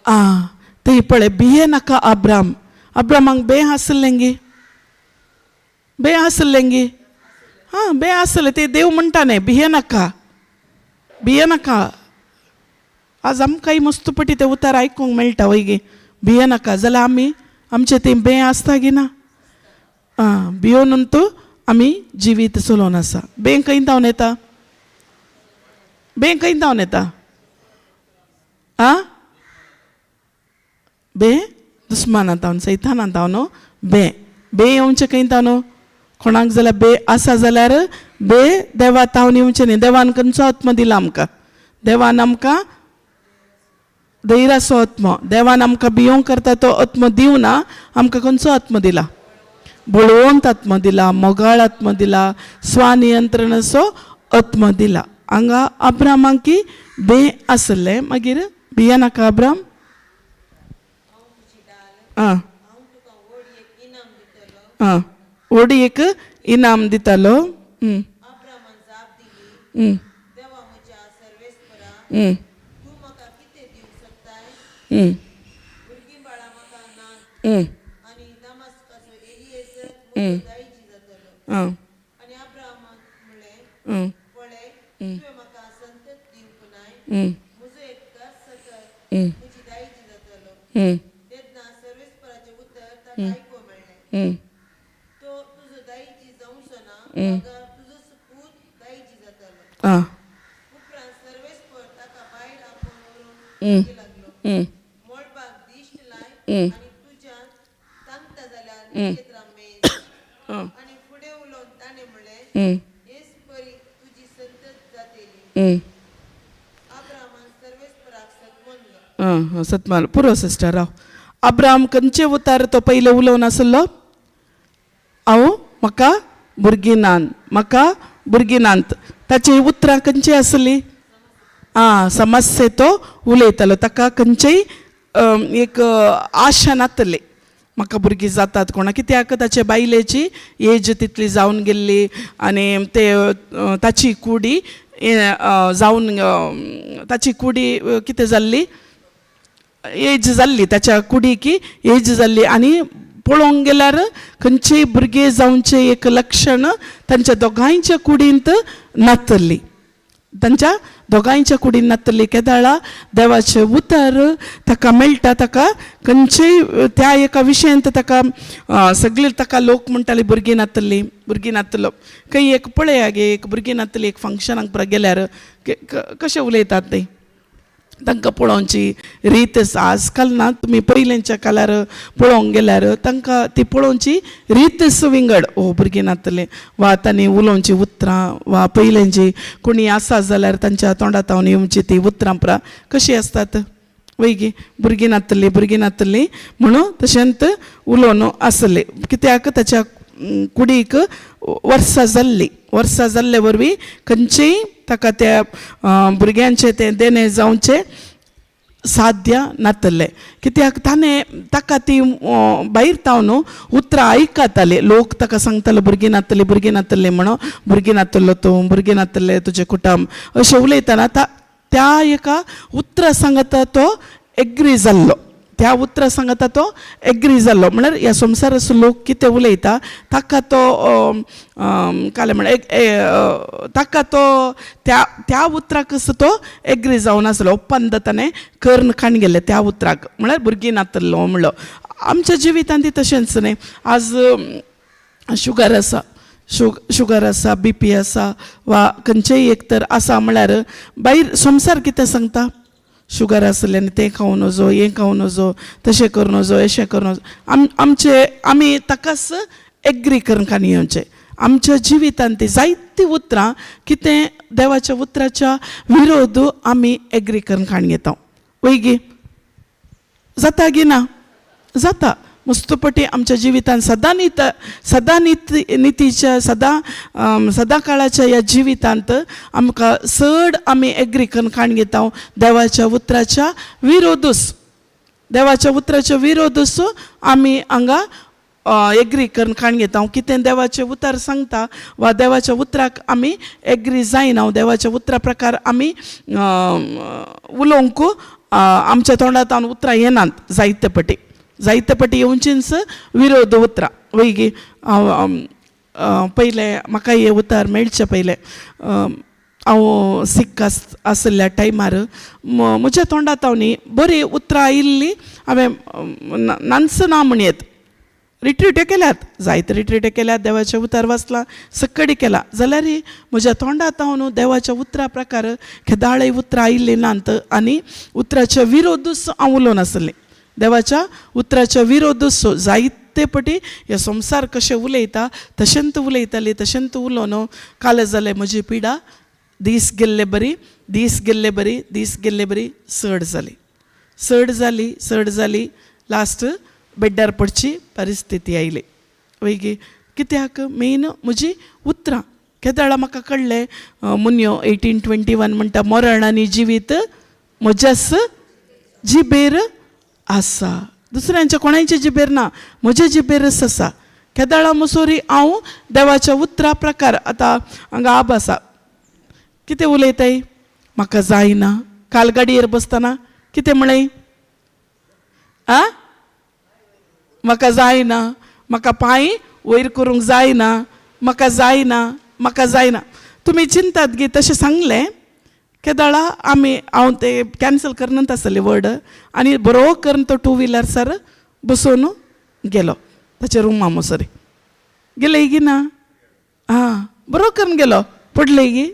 आं, ते पळय, भिये नाका अब्राम. अब्रामाक बे आसलें गी? बे आसलें गी? हां, बे आसलें. ते देव म्हणटा न्ही, भिये नाका, भिये नाका. आज आमकांय मस्त पटी तें उतर आयकूंक मेळटा वय गी? भिये नाका जाल्यार आमी आमचें तें बें आसता गी ना? आं, भियोन तूं आमी जिवीत चलोवन आसा. बें खंय धांवन येता? बें खंय धांवन येता? आं, बें दुस्माना तावन, सैताना तावन. बें बें येवचें खंय तावन? कोणाक जाल्यार बे आसा जाल्यार बे देवा तावन येवचें न्ही. देवान खंयचो आत्मो दिला आमकां? देवान आमकां धैर्याचो आत्मो, देवान आमकां भियोंक करता तो आत्मो दिवना. आमकां खंयचो आत्मो दिला? बळवंत आत्मो दिला, मोगाळ आत्मो दिला, स्वनियंत्रणाचो आत्मो दिला. हांगा अब्रामांकी बे आसलें. मागीर भिया नाका अब्राम. आं आं व्हड एक इनाम दितालो. आं आं आं सतमाल पुरो सिस्टर. राव, अब्राम खंयचे उतार तो पयले उलोवन आसलो? हांव म्हाका भुरगीं नात, म्हाका भुरगीं नात. ताची उतरां खंयची आसली? आं, समस्ये तो उलयतालो. ताका खंयचेय एक आशा नातली म्हाका भुरगीं जातात कोणा, कित्याक ताचे बायलेची एज तितली जावन गेल्ली आनी ते ताची कुडी जावन ताची कुडी कितें जाल्ली, एज जाल्ली ताच्या कुडीकी एज जाल्ली. आनी पळोवंक गेल्यार खंयचेय भुरगें जावचें एक लक्षण तांच्या दोगांयच्या कुडींत नातली, तांच्या दोगांयच्या कुडीन नातली. केदाळा देवाचें उतर ताका मेळटा, ताका खंयचेय त्या एका विशयांत ताका सगळीं ताका लोक म्हणटाले भुरगीं नातली, भुरगीं नातलो. खंय एक पळया गे, एक भुरगीं नातली एक फंक्शनाक पुरा गेल्यार कशें उलयतात ते, तांकां पळोवची रीत आसा. आजकाल ना, तुमी पयलींच्या काळार पळोवंक गेल्यार तांकां ती पळोवची रीतच विंगड. ओ भुरगीं नातलें वा तांणी उलोवची उतरां वा पयलींची कोणी आसा जाल्यार तांच्या तोंडांत येवची ती उतरां पुरा कशीं आसतात वय गी, भुरगीं नातली, भुरगीं नातली म्हणून तशेंत उलोवन आसलें. कित्याक ताच्या कुडीक वर्सां जाल्लीं, वर्सां जाल्ले वरवीं खंयचेय ताका त्या भुरग्यांचें तें देणें जावचें साध्य नातलें. कित्याक ताणें ताका ती भायर तावन उतरां आयकताले. लोक ताका सांगताले भुरगीं नातली, भुरगीं नातली म्हणून, भुरगीं नातलो तूं, भुरगीं नातलें तुजें कुटुंब अशें उलयतना त्या एका उतरां सांगता तो एग्री जाल्लो, त्या उतरां सांगता तो एग्री जाल्लो. म्हळ्यार ह्या संवसाराचो लोक कितें उलयता ताका तो कालें म्हळ्यार ताका तो त्या त्या उतराकच तो एग्री जावन आसलो. ఒప్పంद ताणें करून काण गेल्लें त्या उतराक, म्हळ्यार भुरगीं नातलो म्हणलो. आमच्या जिवितांत ती तशेंच न्ही. आज शुगर आसा, शुगर आसा, बीपी आसा वा खंयचेय एक तर आसा म्हळ्यार भायर संवसार कितें सांगता, शुगर आसलें आनी तें खावं नजो, हें खावं नजो, तशें करूं नजो, अशें करूं नजो. आमचे आमी ताकाच एग्री करून काणी येवचें. आमच्या जिवितांत ती जायतीं उतरां कितें देवाच्या उतराच्या विरोध आमी एग्री करून काणी घेता वय गी, जाता गी ना? जाता. मुस्तपटी आमच्या जिवितांत सदां नीत, सदां नीत नितीच्या सदां सदां काळाच्या ह्या जिवितांत आमकां चड आमी एग्री करून काण घेता देवाच्या उतराच्या विरोधूच, देवाच्या उतराच्या विरोधूच आमी हांगा एग्री करून काण घेता. कितें देवाचें उतर सांगता वा देवाच्या उतराक आमी एग्री जायना, देवाच्या उतरा प्रकार आमी उलोवंक आमच्या तोंडांत उतरां येनात जायते पटी, जायते पटी येवचींच विरोध उतरां वय गी. पयलें म्हाका हें उतर मेळचें पयलें हांव सीक आशिल्ल्या टायमार म्हज्या तोंडांत न्ही बरीं उतरां आयिल्लीं. हांवें नानस ना म्हणयेत, रिट्रीट्यो केल्यात, जायते रिट्रीट्यो केल्यात, देवाचें उतर वाचलां, सक्कडी केलां, जाल्यार म्हज्या तोंडांत न्हू देवाच्या उतरा प्रकार केदाळय उतरां आयिल्लीं नात आनी उतराच्या विरोधूच हांव उलोवन आसलें. देवाच्या उतराच्या विरोधूच जायते पटी हे संवसार कशें उलयता तशेंच उलयताली, तशेंच उलोवन काल जालें म्हजी पिडा दीस गेल्ले बरी, दीस गेल्ले बरी, दीस गेल्ले बरी चड जाली, चड जाली, चड जाली, लास्ट बेड्ड्यार पडची परिस्थिती आयली वय गी. कित्याक मेन म्हजी उतरां, केदळा म्हाका कळ्ळें मुन्यो 1821 म्हणटा मरण आनी जिवीत म्हज्याच जिबेर आसा, दुसऱ्यांच्या कोणायच्या जिबेर ना, म्हज्या जिबेरच आसा. केदळा मुसोरी हांव देवाच्या उतरा प्रकार आतां हांगा आब आसा, कितें उलयताय म्हाका जायना. काल गाडयेर बसतना कितें म्हळें, आ म्हाका जायना, म्हाका पांय वयर करूंक जायना, म्हाका जायना, म्हाका जायना. तुमी चिंतात गी तशें सांगलें. केदळा आमी हांव ते कॅन्सल करनात आसलें वर्ड आनी बरो करून तो टू व्हिलर सर बसोवन गेलो ताच्या रुमा मोसरी गेले गी ना. आं बरो करून गेलो, पडले गी.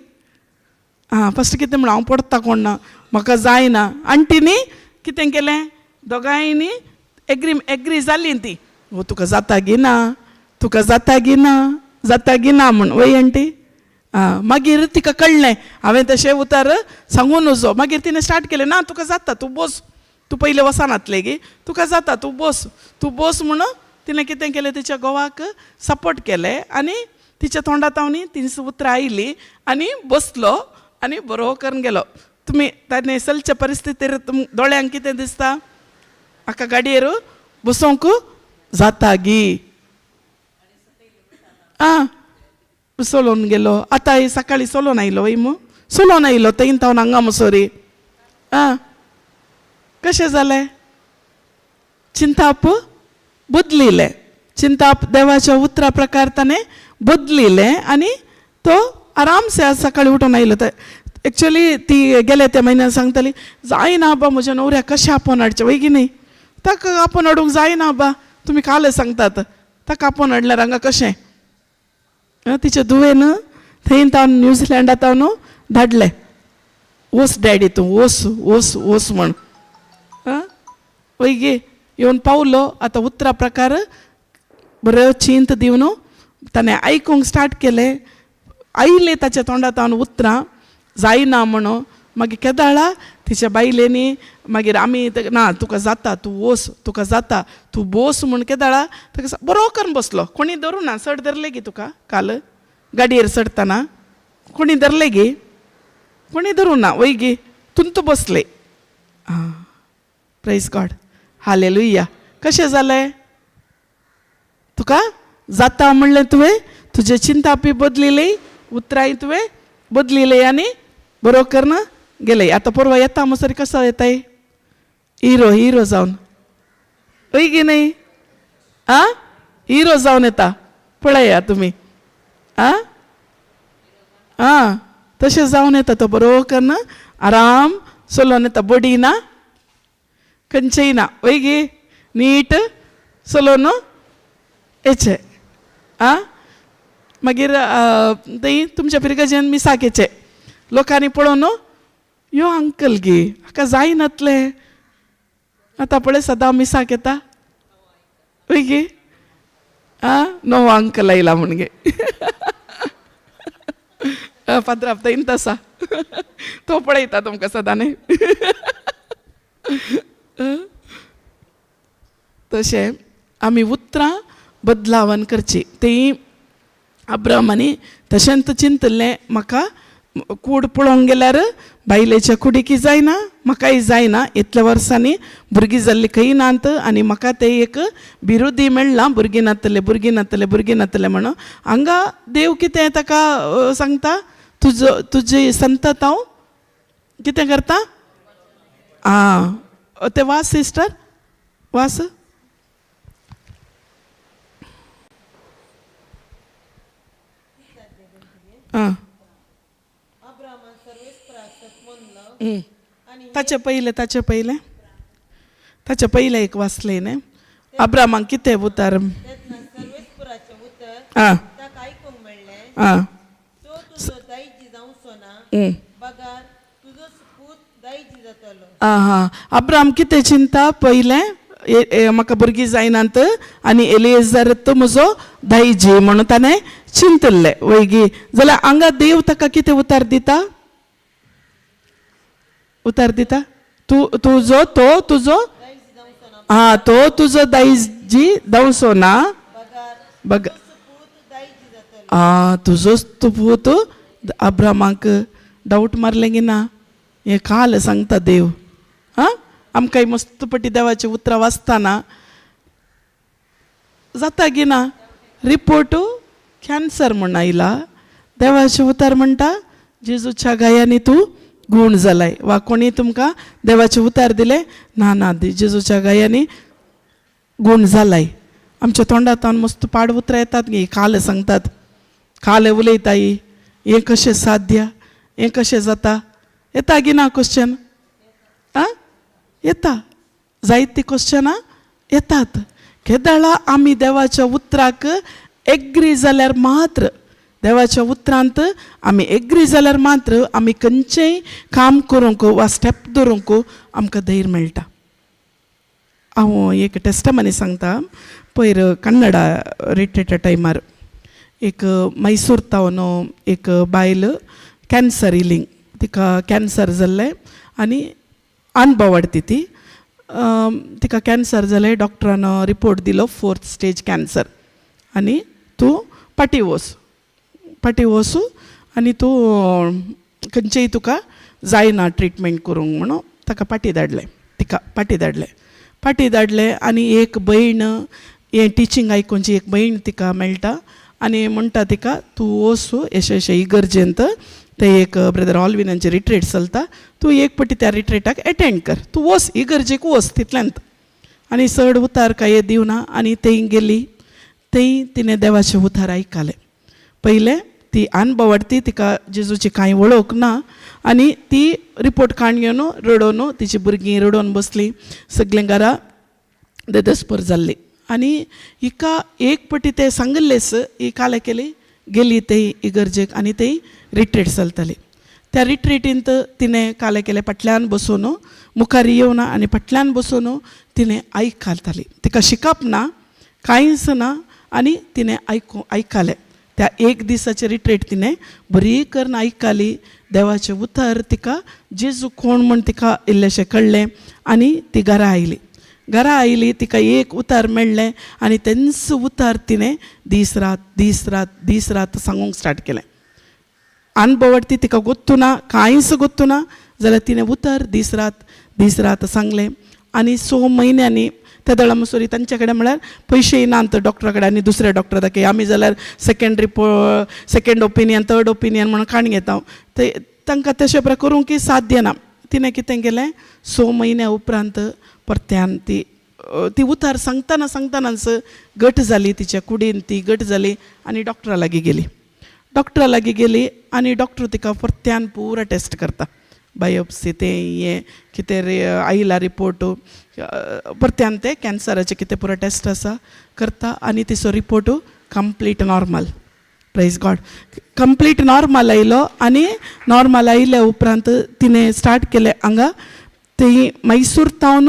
आं फस्ट कितें म्हणून हांव पडटा कोण ना, म्हाका जायना. आंटीनी कितें केलें, दोगांयनी एग्री एग्री जाली ती, हो तुका जाता गी ना, तुका जाता गी ना, जाता गी ना म्हूण. वय आंटी? आं मागीर तिका कळ्ळें हांवें तशें उतार सांगूं नजो. मागीर तिणें स्टार्ट केलें, ना तुका जाता, तूं बस, तूं पयलें वचनातलें गी, तुका जाता, तूं बस, तूं बस म्हणून तिणें कितें केलें, तिच्या घोवाक सपोर्ट केलें आनी तिच्या तोंडांत हांव ती उतरां आयलीं आनी बसलो आनी बरो करून गेलो. तुमी ताणें चलच्या परिस्थितीर तुम दोळ्यांक कितें दिसता, म्हाका गाडयेर बसोवंक जाता गी. आं चलोवन गेलो. आतां सकाळीं चलोवन आयलो वय मू, चलोवन आयलो थंय तावन हांगा मुसोरी. आं कशें जालें, चिंताप बदलिलें, चिंताप देवाच्या उतरा प्रकार ताणें बदलिलें आनी तो आरामसे आज सकाळीं उठून आयलो. एक्चुअली ती गेले त्या म्हयन्यान सांगताली, जायना आबा म्हज्या न्हवऱ्याक कशें आपोवन हाडचें, वय की न्ही, ताका आपोवन हाडूंक जायना आबा, तुमी कालच सांगतात, ताका आपोवन हाडल्यार हांगा कशें. तिच्या धुवेन थंय तावन न्यूझिलँडा तावन धाडलें, वोस डॅडी तूं वोस वोस वोस म्हण. वय गे, येवन पावलो. आतां उतरा प्रकार बरो चिंत दिवन ताणें आयकूंक स्टार्ट केलें, आयलें ताच्या तोंडांत तावन उतरां जायना म्हणून. मागीर केदाळा तिच्या बायलेनी मागीर आमी ना तुका जाता, तूं वोस, तुका जाता, तूं बोस म्हूण केदाळा ताका बरो करून बसलो. कोणी धरूं ना, चड धरलें गी तुका काल गाडयेर चडटना, कोणी धरलें गी, कोणी धरूं ना, वय गी, तुंत बसले. आं प्रेज गॉड, हालेलुया. कशें जालें, तुका जाता म्हणलें तुवें, तुजें चिंतापी बदलिलें, उतरांय तुवें बदलिलें आनी बरो करून गेले. आतां परवा येता मसरी कसो येताय, हिरो हिरो जावन, वय गी न्ही, आं हिरो जावन येता, पळया तुमी. आं आं तशें जावन येता तो बरो करून आराम चलोवन येता, बडी ना खंयचेय ना, वय गी, नीट चलोवन येचें. आं मागीर थंय तुमच्या पिरगजेन मिसाक येचें, लोकांनी पळोवन यो अंकल गी, हाका जायनातलें, आतां पळय सदां मिसाक येता, वय गी, आं नवो अंकल आयला म्हण गे. फादर थंयच आसा, तो पळयता तुमकां सदां न्ही. तशें आमी उतरां बदलावन करची. ती अब्रामांनी तशेंच चिंतलें, म्हाका कूड पळोवंक गेल्यार बायलेच्या कुडीकी जायना, म्हाकाय जायना, इतल्या वर्सांनी भुरगीं जाल्लीं खंय नात आनी म्हाका तें एक बिरुदी मेळ्ळां, भुरगीं नातलें, भुरगीं नातलें, भुरगीं नातलें म्हणून. हांगा देव कितें ताका सांगता, तुजो तुजी संतत हांव कितें करता. आं तें वास सिस्टर, वास. आं ताचे पयलें, ताचे पयलें, ताचे पयलें एक वाचलें न्ही, अब्रामाक कितें उतर, आं आं आं हां. अब्राम कितें चिंता पयलें, म्हाका भुरगीं जायनात आनी एलिएजर तो म्हजो दायजी म्हणून ताणें चिंतल्लें, वय गी. जाल्यार हांगा देव ताका कितें उतार दिता, उतार दिता, तूं तुजो तो तुजो आं तो तुजो दायजी जावचो ना, बग आ तुजोच तूं पूत अब्रामाक डावट मारलें की ना? हें काल सांगता देव. आं, आमकां मस्त पटी देवाची उतरां वाचतना जाता गी ना? रिपोर्ट कॅन्सर म्हूण आयला, देवाचें उतर म्हणटा जेजूच्या गायांनी तूं गूण जालाय. वा कोणी तुमकां देवाचें उतार दिलें ना ना जेजूच्या गायांनी गूण जालाय. आमच्या तोंडांत मस्त पाड उतरां येतात गी, काल सांगतात, काल उलयताय, हें कशें साध्य, हें कशें जाता? येता गी ना क्वेश्चन? आं, येता, जायतीं क्वेश्चनां येतात. केदळा आमी देवाच्या उतराक एग्री जाल्यार मात्र, देवाच्या उतरांत आमी एग्री जाल्यार मात्र आमी खंयचेंय काम करूंक वा स्टेप धरूंक आमकां धैर्य मेळटा. हांव एक टेस्टमनी सांगता. पयर कन्नडा रिट्रीटा टायमार एक मैसूर तावन एक बायल कॅन्सर इलिंग, तिका कॅन्सर जाल्लें आनी अनभवाडती ती, तिका कॅन्सर जालें. डॉक्टरान रिपोर्ट दिलो फोर्थ स्टेज कॅन्सर आनी तूं फाटीं वच, फाटीं वचूं आनी तूं खंयचेय तुका जायना ट्रिटमेंट करूंक म्हणून ताका फाटीं धाडलें, तिका फाटीं धाडलें, फाटीं धाडलें. आनी एक भयण हें टिचींग आयकुची एक भयण तिका मेळटा आनी म्हणटा तिका तूं वचूं अशें अशें इगर्जेंत ते एक ब्रदर ऑलविनांचे रिट्रीट चलता, तूं एक पटी त्या रिट्रीटाक एटेंड कर, तूं वच इगर्जेक वच तितल्यांत. आनी चड उतार कांय दिवना आनी थंय गेली. थंय तिणें देवाचें उतार आयकलें. पयलें ती अनभवाडती, तिका जेजूची कांय वळख ना आनी ती रिपोर्ट काण घेवन रडोवन तिची भुरगीं रडोवन बसलीं, सगळीं घरा देदस्पर जाल्ली. आनी हिका एक पटी तें सांगिल्लेंच, ही काले केली गेली थंय इगर्जेक आनी थंय रिट्रीट चलताली. त्या रिट्रीटींत तिणें काले केलें फाटल्यान बसून, मुखार येवना आनी फाटल्यान बसून तिणें आयकताली. तिका शिकप ना, कांयच ना आनी तिणें आयकलें. त्या एक दिसाचें रिट्रीट तिणें बरी करून आयकली. देवाचें उतर तिका जेजू कोण म्हूण तिका इल्लेशें कळ्ळें आनी ती घरा आयली. घरा आयली, तिका एक उतार मेळ्ळें आनी तेंच उतार तिणें दीस रात दीस रात दीस रात सांगूंक स्टार्ट केलें. अनभवाडती, तिका गोत्तू ना, कांयच गोत्तू ना जाल्यार तिणें उतर दीस रात दीस रात सांगलें. आनी 6 म्हयन्यांनी त्या दळा मसुरी तांचे कडेन म्हळ्यार पयशेय नात डॉक्टरा कडेन आनी दुसऱ्या डॉक्टरा दाखय आमी जाल्यार second repo second opinion third opinion म्हणून काण घेता, ते तांकां तशें प्रकार करूंक साध्य ना. तिणें कितें केलें, 6 म्हयन्या उपरांत परत्यान ती ती उतार सांगतना सांगतनाच गट जाली तिच्या कुडीन, ती गट जाली आनी डॉक्टरा लागीं गेली. डॉक्टरा लागीं गेली आनी डॉक्टर तिका परत्यान पुरा टेस्ट करता, बायोप्सी तें हें कितें रे आयला रिपोर्ट, परत्यान ते कॅन्सराचे कितें पुरो टेस्ट आसा करता आनी तिचो report complete normal. Praise God. Complete normal आयलो आनी नॉर्मल आयल्या उपरांत तिणें स्टार्ट केलें हांगा. ती मैसूर तावन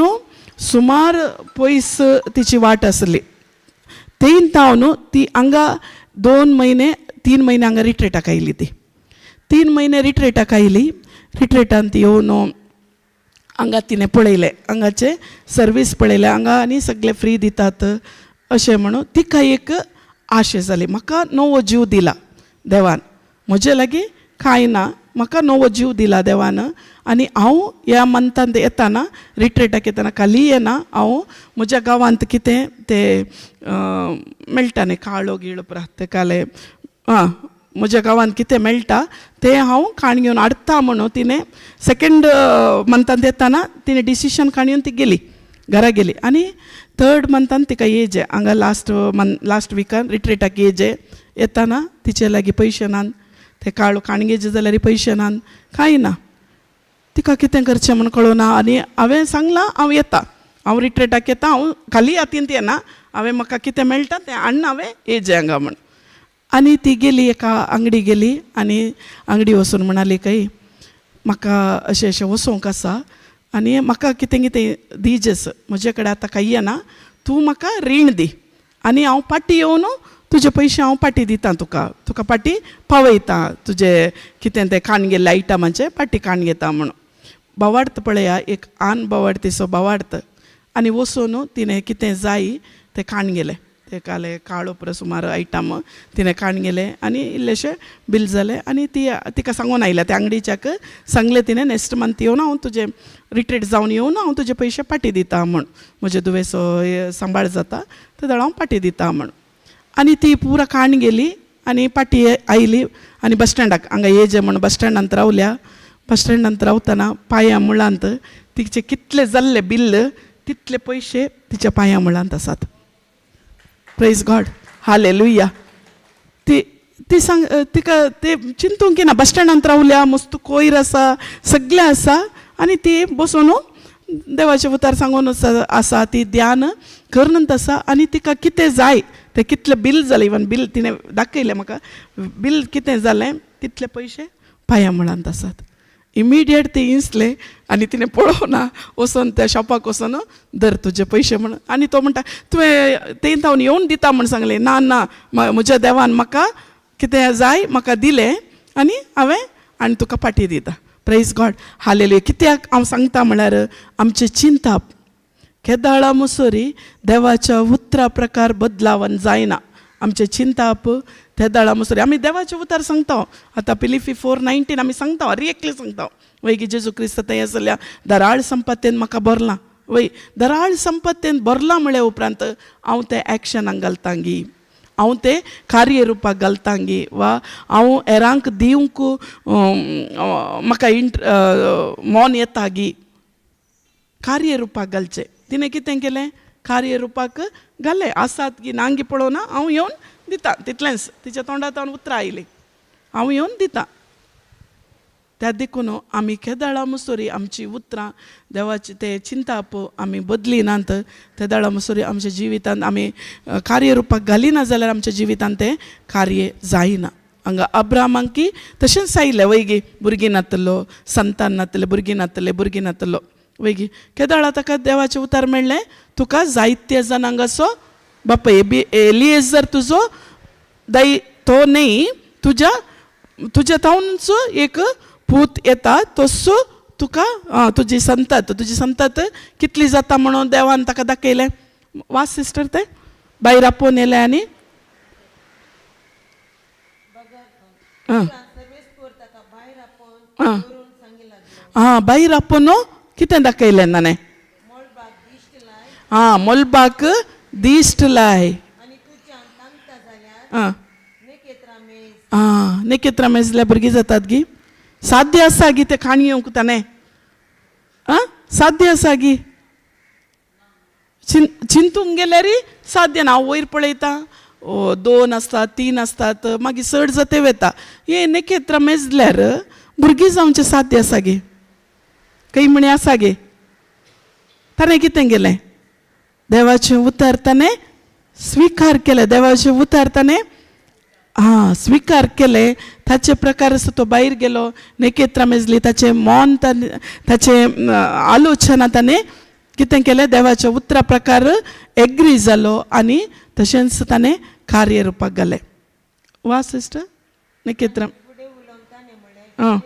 सुमार पयस तिची वाट आसली, थंय तावन ती हांगा 2 म्हयने 3 म्हयने हांगा रिट्रेटाक आयली. ती 3 म्हयने रिट्रेटाक आयली. रिट्रेटांत येवन हांगा तिणें पळयलें, हांगाचें सर्वीस पळयलें हांगा आनी सगळें फ्री दितात अशें म्हणून तिका एक आशा जाली, म्हाका नवो जीव दिला देवान, म्हजे लागीं कांय ना, म्हाका नवो जीव दिला देवान आनी हांव ह्या मंथांत येताना रिट्रेटाक येताना खाली येना, हांव म्हज्या गांवांत कितें तें मेळटा न्ही काळो गिळो प्रातकाले, आं म्हज्या गांवांत कितें मेळटा तें हांव काण घेवन हाडटा म्हणून तिणें सेकेंड मंथांत येताना तिणें डिसिशन काण घेवन ती गेली, घरा गेली. आनी थर्ड मंथान तिका येजे हांगा लास्ट मंथ लास्ट विकान रिट्रेटाक येजे, येताना तिचे लागीं पयशे नात, ते काळो काणगेचे जाल्यार पयशे नात, कांय ना. तिका कितें करचें म्हूण कळना आनी हांवें सांगलां हांव येता, हांव रिट्रेटाक येता, हांव खाली हातींत येना, हांवें म्हाका कितें मेळटा तें हाडून हांवें येजें हांगा म्हूण. आनी ती गेली एका आंगडी गेली आनी आंगडी वचून म्हणाली खंय म्हाका अशें अशें वचोंक आसा आनी म्हाका कितें कितें दीजस, म्हजे कडेन आतां कांय येना, तूं म्हाका रीण दी आनी हांव फाटीं येवन तुजे पयशे हांव फाटीं दिता तुका, तुका फाटीं पावयता, तुजे कितें तें काण गेल्ले आयटमाचें फाटीं काण घेता म्हणून. भावार्थ पळया, एक आन भावार्थीचो भावार्थ. आनी वचून तिणें कितें जाय तें काण गेलें, ते काले काळो पुरो सुमार आयटम तिणें काडून गेलें आनी इल्लेशें बील जालें आनी ती तिका सांगून आयल्या त्या आंगडीच्याक सांगलें तिणें नेक्स्ट मंथ येवन हांव तुजें रिट्रीट जावन येवन हांव तुजे पयशे पाटी दिता म्हूण, म्हजे दुयेंसो सांबाळ जाता ते जाल्यार हांव पाटी दिता म्हूण. आनी ती पुरा काण गेली आनी पाटी आयली आनी बस स्टँडाक हांगा येजे म्हूण बस स्टँडांत रावल्या. बस स्टँडांत रावतना पांयां मुळांत तिचे कितले जाल्ले बिल्ल तितले पयशे तिच्या पांयां मुळांत आसात. Praise God, hallelujah. ती ती सांग तिका ते चिंतूंक ना, बस स्टँडांत रावल्या, मस्त कोयर आसा, सगळें आसा आनी ती बसून देवाचें उतार सांगून आसा, ती ध्यान करनत आसा आनी तिका कितें जाय तें कितलें बील जालें, इवन बील तिणें दाखयलें म्हाका, बील कितें जालें तितले पयशे पांयां मुळांत आसात. इमिडिएट ती इंसलें आनी तिणें पळोवना, वचोन त्या शॉपाक वचोन धर तुजे पयशे म्हण. आनी तो म्हणटा तुवें थंय थावन येवन दिता म्हण सांगलें, ना ना म्हज्या देवान म्हाका कितें जाय म्हाका दिलें आनी हांवें आनी तुका पाटी दिता. Praise God, hallelujah. कित्याक हांव सांगता म्हळ्यार आमचें चिंताप केदाळा मुसोरी देवाच्या उतरा प्रकार बदलावन जायना. आमचें चिंताप तेदाळा मुसोरी आमी देवाचें उतर सांगता. आतां फिलिपी 4:19 आमी सांगता, हर एकले सांगता वय की जेजू क्रिस्त थंय आसल्या दराळ संपत्तेन म्हाका भरलां वय, दराळ संपत्तेन भरलां म्हळ्या उपरांत हांव तें एक्शनाक घालता गी, हांव तें कार्य रुपाक घालता गी, वा हांव हेरांक दिवंक म्हाका मोन येता गी, कार्य रुपाक घालचें. तिणें कितें केलें, कार्य रुपाक घालें. आसात गी नांगी पळोवना हांव येवन दिता, तितलेंच तिच्या तोंडांत हांव उतरां आयलीं, हांव येवन दिता. त्या देखून आमी केदाळा मुसोरी आमची उतरां देवाची ते चिंताप आमी बदली नात, ते दाळा मुसोरी आमच्या जिवितांत आमी कार्य रुपाक घालिना जाल्यार आमच्या जिवितांत तें कार्य जायना. हांगा अब्रामांकी तशेंच आयलें वय गी, भुरगीं नातलो, संतान नातले, भुरगीं नातले, भुरगीं नातलो वय गी. केदाळा ताका देवाचें उतार मेळ्ळें, तुका जायते जाणांक असो बापाय एलिएजर तुजो दाई तो न्ही, तुज्या तुज्या तावनच एक पूत येता तसो तुका तुजी संतत, तुजी संतत कितली जाता म्हणून देवान ताका दाखयलें. वास सिस्टर तें भायर आपोवन येयलें आनी आं भायर आपोवन कितें दाखयलें नाणें, आं मोलबाक दिश्ट लाय, आं आं नखेत्रां मेजल्या भुरगीं जातात गी, साद्य आसा गी तें खाण येवंक ताणें, आं साद्य आसा गी, चिंतूंक गेल्यार साद्य ना. हांव वयर पळयता 2 आसतात 3 आसतात मागीर चड जाते वता, हे नखेत्रां मेजल्यार भुरगीं जावचें साद्य आसा गे, खंय म्हणी आसा गे. ताणें कितें केलें, देवाचें उतर ताणें स्विकार केलें, देवाचें उतर ताणें आं स्विकार केलें. ताचे प्रकार आसा तो भायर गेलो, नखेत्रां मेजली, ताचें मन ताचें आलोचना ताणें कितें केलें, देवाच्या उतरा प्रकार एग्री जालो आनी तशेंच ताणें कार्य रुपाक घालें. वा सिस्टर नखेत्रां आं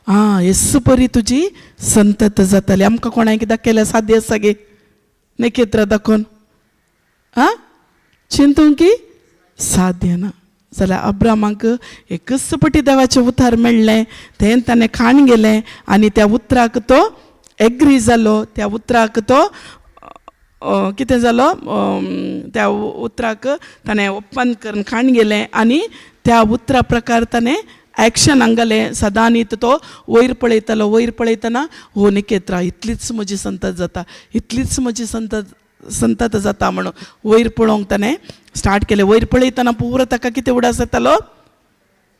आं येसू परी तुजी संतत जाताली. आमकां कोणाक दाखयल्यार साद्य आसा गे नखेत्रां दाखोवन, आं चिंतूंक की साद्य ना. जाल्यार अब्रामाक एकच पटी देवाचें उतार मेळ्ळें, तें ताणें खाण गेलें आनी त्या उतराक तो एग्री जालो, त्या उतराक तो कितें जालो, त्या उतराक ताणें ओपन करून खाण गेलें आनी त्या उतरा प्रकार ताणें एक्शन हांगालें. सदांनी तो वयर पळयतालो, वयर पळयतना हो नखेत्रां इतलीच म्हजी संतत जाता, इतलीच म्हजी संतत संतत जाता म्हणून वयर पळोवंक ताणें स्टार्ट केलें. वयर पळयतना पुरो ताका कितें उडास येतालो,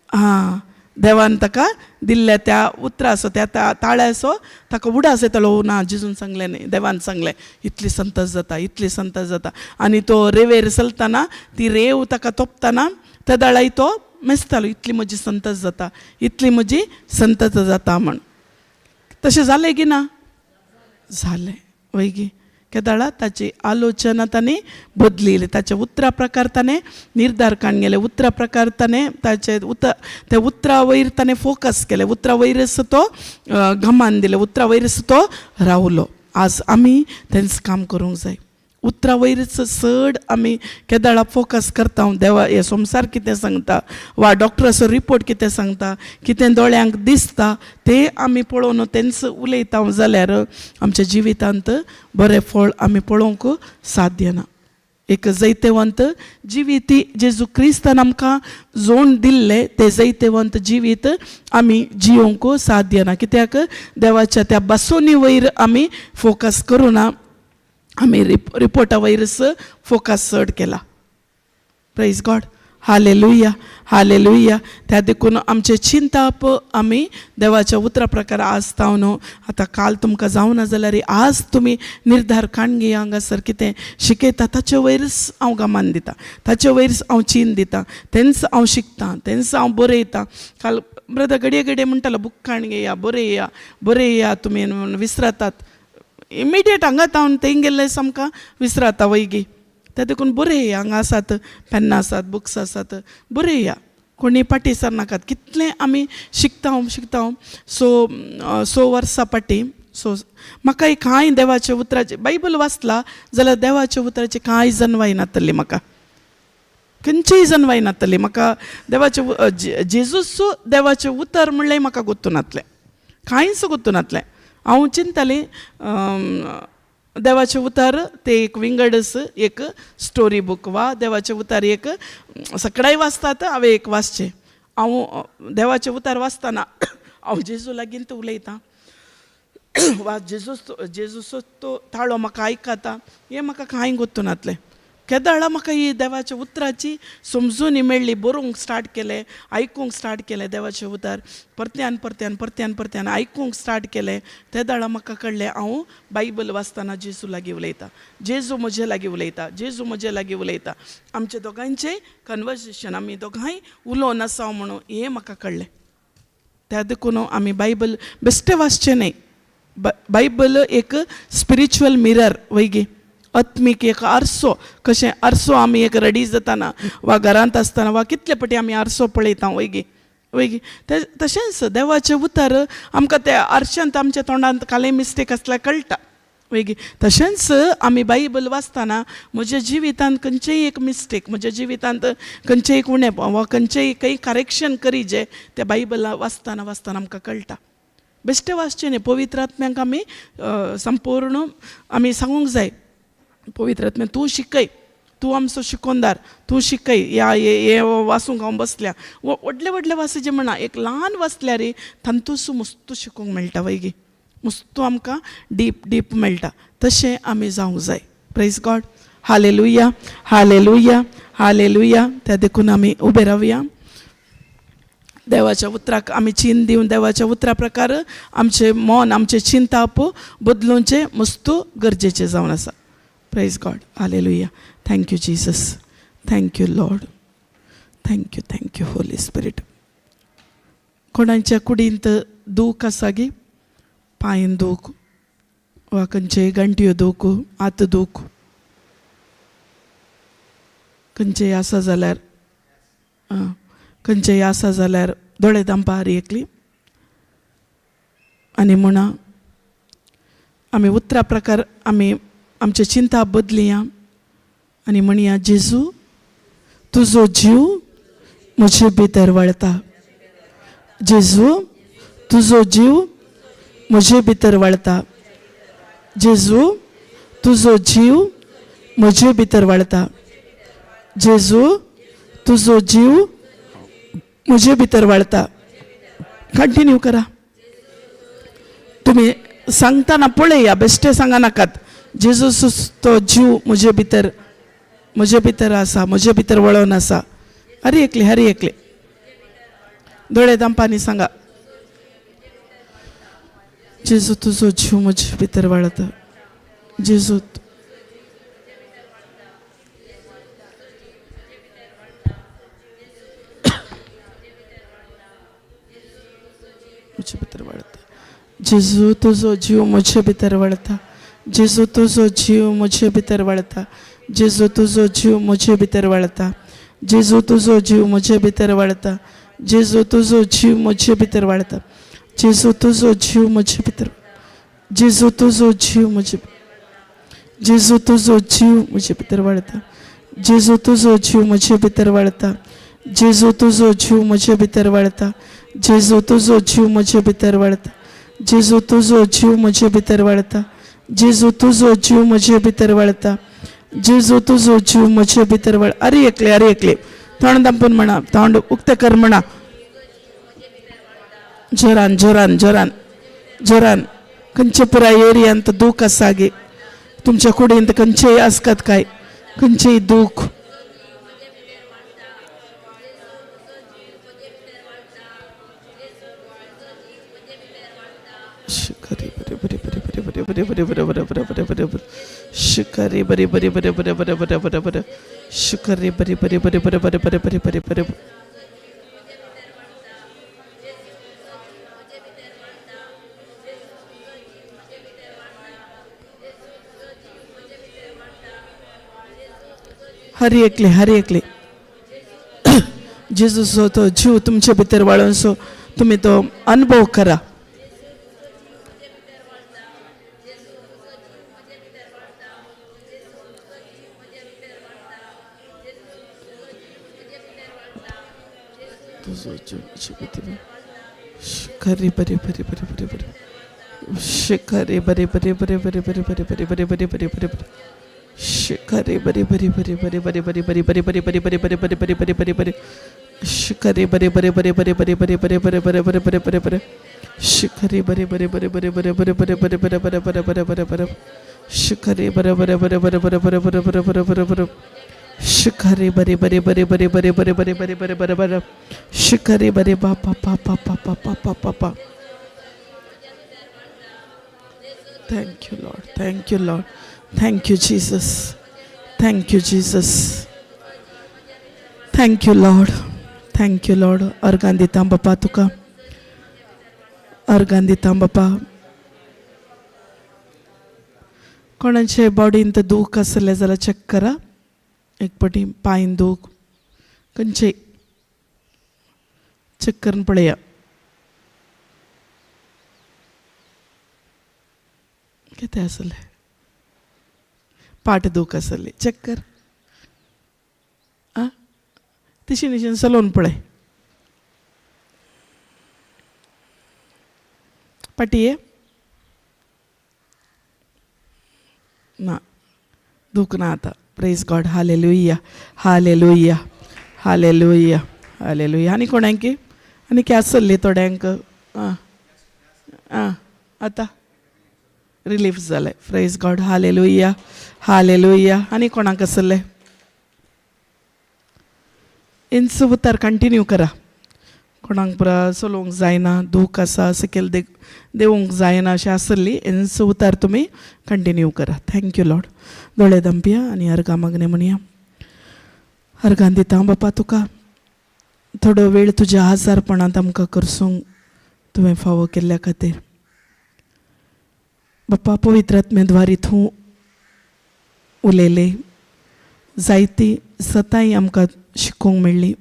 आं देवान ताका दिल्ल्या त्या उतराचो त्या ताळ्याचो ताका उडास येतालो. ना जेजून सांगलें न्ही, देवान सांगलें इतली संतत जाता, इतली संतत जाता. आनी तो रेवेर चलतना ती रेव ताका तोपतना त्या दाळाय तो मेजतालो, इतली म्हजी संतत जाता, इतली म्हजी संतत जाता म्हण. तशें जालें की ना, जालें वय गी. केदाळा ताची आलोचना ताणें बदलिली, ताच्या उतरा प्रकार ताणें निर्धार काडून गेले, उतरा प्रकार ताणें ताचे उतर त्या उतरा वयर ताणें फोकस केलें, उतरा वयरच तो गमान दिलें, उतरा वयरच तो रावलो. आज आमी तेंच काम करूंक जाय. उतरा वयरच चड आमी केदाळा फोकस करता. देवा हे संवसार कितें सांगता वा डॉक्टराचो रिपोर्ट कितें सांगता, कितें दोळ्यांक दिसता तें आमी पळोवन तेंच उलयता जाल्यार आमच्या जिवितांत बरें फळ आमी पळोवंक साध्य ना. एक जैतेवंत जिवीत जेजू क्रिस्तान आमकां जोण दिल्लें तें जैतेवंत जिवीत आमी जियोंक साध्य ना. कित्याक देवाच्या त्या बासोनी वयर आमी फोकस करुना, आमी रिपोर्टा वयरच फोकस चड केला. Praise God, hallelujah, hallelujah. त्या देखून आमचें चिंताप आमी देवाच्या उतरा प्रकार आज तावन आतां काल तुमकां जावना जाल्यार आज तुमी निर्धार काडून घेया. हांगासर कितें शिकयता ताचे वयरच हांव गमान दिता, ताचे वयरच हांव चीन दिता, तेंच हांव शिकतां, तेंच हांव बरयतां. काल ब्रदर घडये घडये म्हणटालो बूक काडून घेया, बरया बरया, तुमी विसरतात इमिडिएट हांगा तावन थंय गेल्ले आमकां विसराता वयगी. ते देखून बरया, हांगा आसात पेन्नां आसात, बुक्स आसात, बरया, कोणी फाटीं सरनाकात. कितलें आमी शिकता शिकता. सो 6 वर्सां फाटीं सो म्हाका कांय देवाच्या उतराचें बायबल वाचला जाल्यार देवाच्या उतराची कांय जनवाय नातली, म्हाका खंयचीय जनवाय नातली. म्हाका देवाचें जेजूस देवाचें उतर म्हणलें म्हाका गोत्तू नातलें, कांयच गोत्तू नातलें. हांव चिंततालें देवाचें उतर तें एक विंगडस एक स्टोरी बूक वा देवाचें उतर एक सगळें वाचतात, हांवें एक वाचचें. हांव देवाचें उतर वाचतना हांव जेजू लागीं उलयतां वा जेजूसो तो ताळो म्हाका आयकता, हें म्हाका कांय गोत्तू नातलें. केदाळा म्हाका ही देवाच्या उतराची समजून मेळ्ळी, बरोवंक स्टार्ट केलें, आयकूंक स्टार्ट केलें देवाचें उतर परत्यान परत्यान परत्यान परत्यान आयकूंक स्टार्ट केलें. ते दाळा म्हाका कळ्ळें हांव बायबल वाचतना जेजू लागीं उलयता, जेजू म्हजे लागीं उलयता, जेजू म्हजे लागीं उलयता. आमचे दोगांयचें कन्वर्सेशन, आमी दोगांय उलोवन आसा म्हणून हें म्हाका कळ्ळें. त्या देखून आमी बायबल बेश्टें वाचचें न्हय. बायबल एक स्पिरिच्युअल मिरर वयगी, आत्मीक एक आरसो कशें आरसो आमी एक रेडी जाताना वा घरांत आसतना वा कितले पटी आमी आरसो पळयता वयगी वयगी, ते तशेंच देवाचें उतर आमकां त्या आरशांत आमच्या तोंडांत कालय मिस्टेक आसल्यार कळटा वयगी. तशेंच आमी बायबल वाचतना म्हज्या जिवितांत खंयचेय एक मिस्टेक, म्हज्या जिवितांत खंयचेय एक उणें वा खंयचेय काही करेक्शन करी जे त्या बायबल वाचतना वाचतना आमकां कळटा. बेश्टें वाचचें न्ही, पवित्र आत्म्यांक आमी संपूर्ण आमी सांगूंक जाय, पवित्र आत्म्या तूं शिकय, तूं आमचो शिकोनदार, तूं शिकय. ह्या हें वाचूंक हांव बसल्या, व्हडले व्हडले वाचचे म्हणा, एक ल्हान वाचल्यार तातूंत मस्तू शिकूंक मेळटा वयगी, मस्तू आमकां डीप डीप मेळटा. तशें आमी जावंक जाय. Praise God, hallelujah, hallelujah, hallelujah. त्या देखून आमी उबे रावया, देवाच्या उतराक आमी चीन दिवन देवाच्या उतरा प्रकार आमचें मन आमचें चिंताप बदलुचें मस्तू गरजेचें जावन आसा. Praise God, hallelujah. Thank you Jesus, thank you Lord, thank you, thank you Holy Spirit. कोणाच्या कुडींत दूख आसा गी, पांयन दूख वा खंयचेय गांठयो दूख, हात दूख खंयचेय आसा जाल्यार, खंयचेय आसा जाल्यार दोळे दामपा एकली आनी म्हणा आमी उतरा प्रकार आमी आमचे चिंता बदलया आनी म्हणया, जेजू तुजो जीव म्हजे भितर वळता, जेजू तुजो जीव म्हजे भितर वळता, जेजू तुजो जीव म्हजे भितर वळता, जेजू तुजो जीव म्हजे भितर वळता. कंटिन्यू करा. तुमी सांगतना पळया, बेश्टे सांगा नाकात. जेजू तो जीव म्हजे भितर, म्हजे भितर आसा, म्हजे भितर वळोवन आसा. हरी एकले, हरी एकले दोळे दामपानी सांगा, जेजू तुजो जीव म्हजे भितर वळता, जेजू म्हजे भितर वळता, जेजू तुजो जीव म्हजे भितर वळता, जेजू तुजो जीव म्हजे भितर वळता, जेजू तुजो जीव म्हजे भितर वळता, जेजू तुजो जीव म्हजे भितर वळता, जेजू तुजो जीव म्हजे भितर वळता, जेजू तुजो जीव म्हजे भितर, जेजू तुजो जीव म्हजे, जेजू तुजो जीव म्हजे भितर वाडता. जेजू तुजो जीव म्हजे भितर वाडता. जेजू तुजो जीव म्हजे भितर वाडता. जेजू तुजो जीव म्हजे भितर वाडता. जेजू तुजो जीव म्हजे भितर वाडता. जेजू तुजो जीव म्हजे भितर वाडता. जेजू तुजो जीव म्हजे भितर वाड. अरे एकले, अरे एकले, तोंड दांपून म्हणा, तोंड उक्तें कर म्हणा. जोरान जोरान जोरान जोरान. खंयचे पुराय एरियांत दूख आसा गे तुमच्या कुडींत? खंयचेय आसकत काय, खंयचेय दूख? शिकारी बरे बरे बरे बरे बरे बरे बरे बरे बरे बरे बरे बरे शिकारी बरे बरे बरे बरे बरे बरे बरे बरे शिकारी बरे बरे बरे बरे बरे बरे बरे बरे बरे. हर एकले, हर एकले, जेजूचो तो जीव तुमचे भितर वाळोनसो तुमी तो अनुभव करा. तुजो जीव म्हजे भितर. खरी बरी बरी बरी बरी बरी शिकारी बरी बरी बरी बरी बरी बरी बरी बरी बरी बरी बरी बरी शिकारी बरी बरी बरी बरी बरी बरी बरी बरी बरी बरी बरी बरी बरी बरी बरी बरी बरी शिकारी बरी बरी बरी बरी बरी बरी बरी बरी बरी बरी बरी बरी बरी शिकारी बरी बरी बरी बरी बरी बरी बरी बरी बरी बरी बरी बरी बरी बरी शिकारी बरे बरे बरे बरे बरे बरे बरे बरे बरे बरे बरे शिकारी बरे बरे बरे बरे बरे बरे बरे बरे बरे बरे बरे शिकारी बरे बापा पापा पापा पापा पापा. Thank you Lord, thank you Lord, thank you Jesus, thank you Jesus, thank you Lord, thank you Lord. अर्गां दिता बापा तुका, अर्गां दिता बापा. कोणाचे बॉडीन दूख आसलें जाल्यार चॅक करा एक पटी. पांयन दूख खंयचे चॅक करून पळया. कितें आसलें? पाट दूख आसली, चॅक कर. आं, तिशी निशीन चलोवन पळय पाटये ना, दूख ना आतां. Praise God, hallelujah, hallelujah, hallelujah, hallelujah. आनी कोणाक आनी की आसली थोड्यांक? आं आं, आतां रिलीफ जालें. प्रेज गॉड, हालेलुया, हालेलुया. आनी कोणाक आसलें? इंच उतार कंटिन्यू करा. कोणाक पुरा चलोवंक जायना, दूख आसा, सकयल देंवूंक जायना अशें आसली, इंच उतार तुमी कंटिन्यू करा. Thank you Lord. दोळे दंपया आनी अर्गां मागणें म्हणया. अर्गां दिता बापा तुका, थोडो वेळ तुज्या आजारपणांत आमकां करसूंक तुवें फावो केल्ल्या खातीर. बापा, पवित्र आत्म्या तूं उलयले, जायती सतांय आमकां शिकोवंक मेळ्ळी.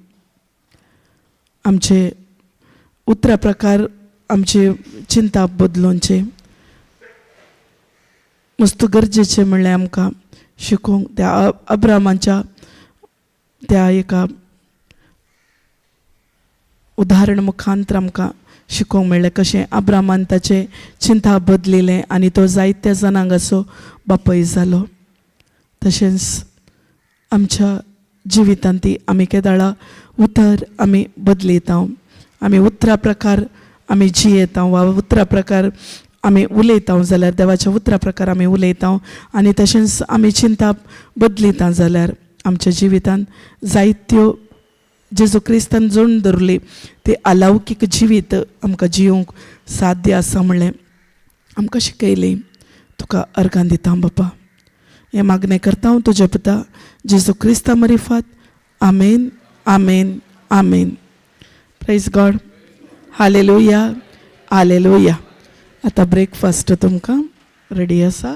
आमचे उतरा प्रकार आमचे चिंता बदलोवचे मस्त गरजेचें म्हणलें आमकां शिकोवंक. त्या अब्रामाच्या त्या एका उदाहरण मुखांतर आमकां शिकोवंक मेळ्ळें कशें अब्रामान ताचें चिंता बदलिलें आनी तो जायत्या जनांगाचो बापय जालो. तशेंच आमच्या जिवितांत ती आमी केदाळा उतर आमी बदलयता, आमी उतरा प्रकार आमी जियेता वा उतरा प्रकार आमी उलयता जाल्यार, देवाच्या उतरा प्रकार आमी उलयता आनी तशेंच आमी चिंता बदलिता जाल्यार आमच्या जिवितांत जायत्यो जेजू क्रिस्तान जोडून दवरली ती अलौकीक जिवीत आमकां जियोंक साध्य आसा म्हणलें आमकां शिकयली. तुका अर्गां दिता बापा. हें मागणें करता हांव तुज्या पुता जेजू क्रिस्ता मरिफात. आमेन, आमेन, आमेन. Praise God, hallelujah, hallelujah. आतां ब्रेकफास्ट तुमकां रेडी आसा.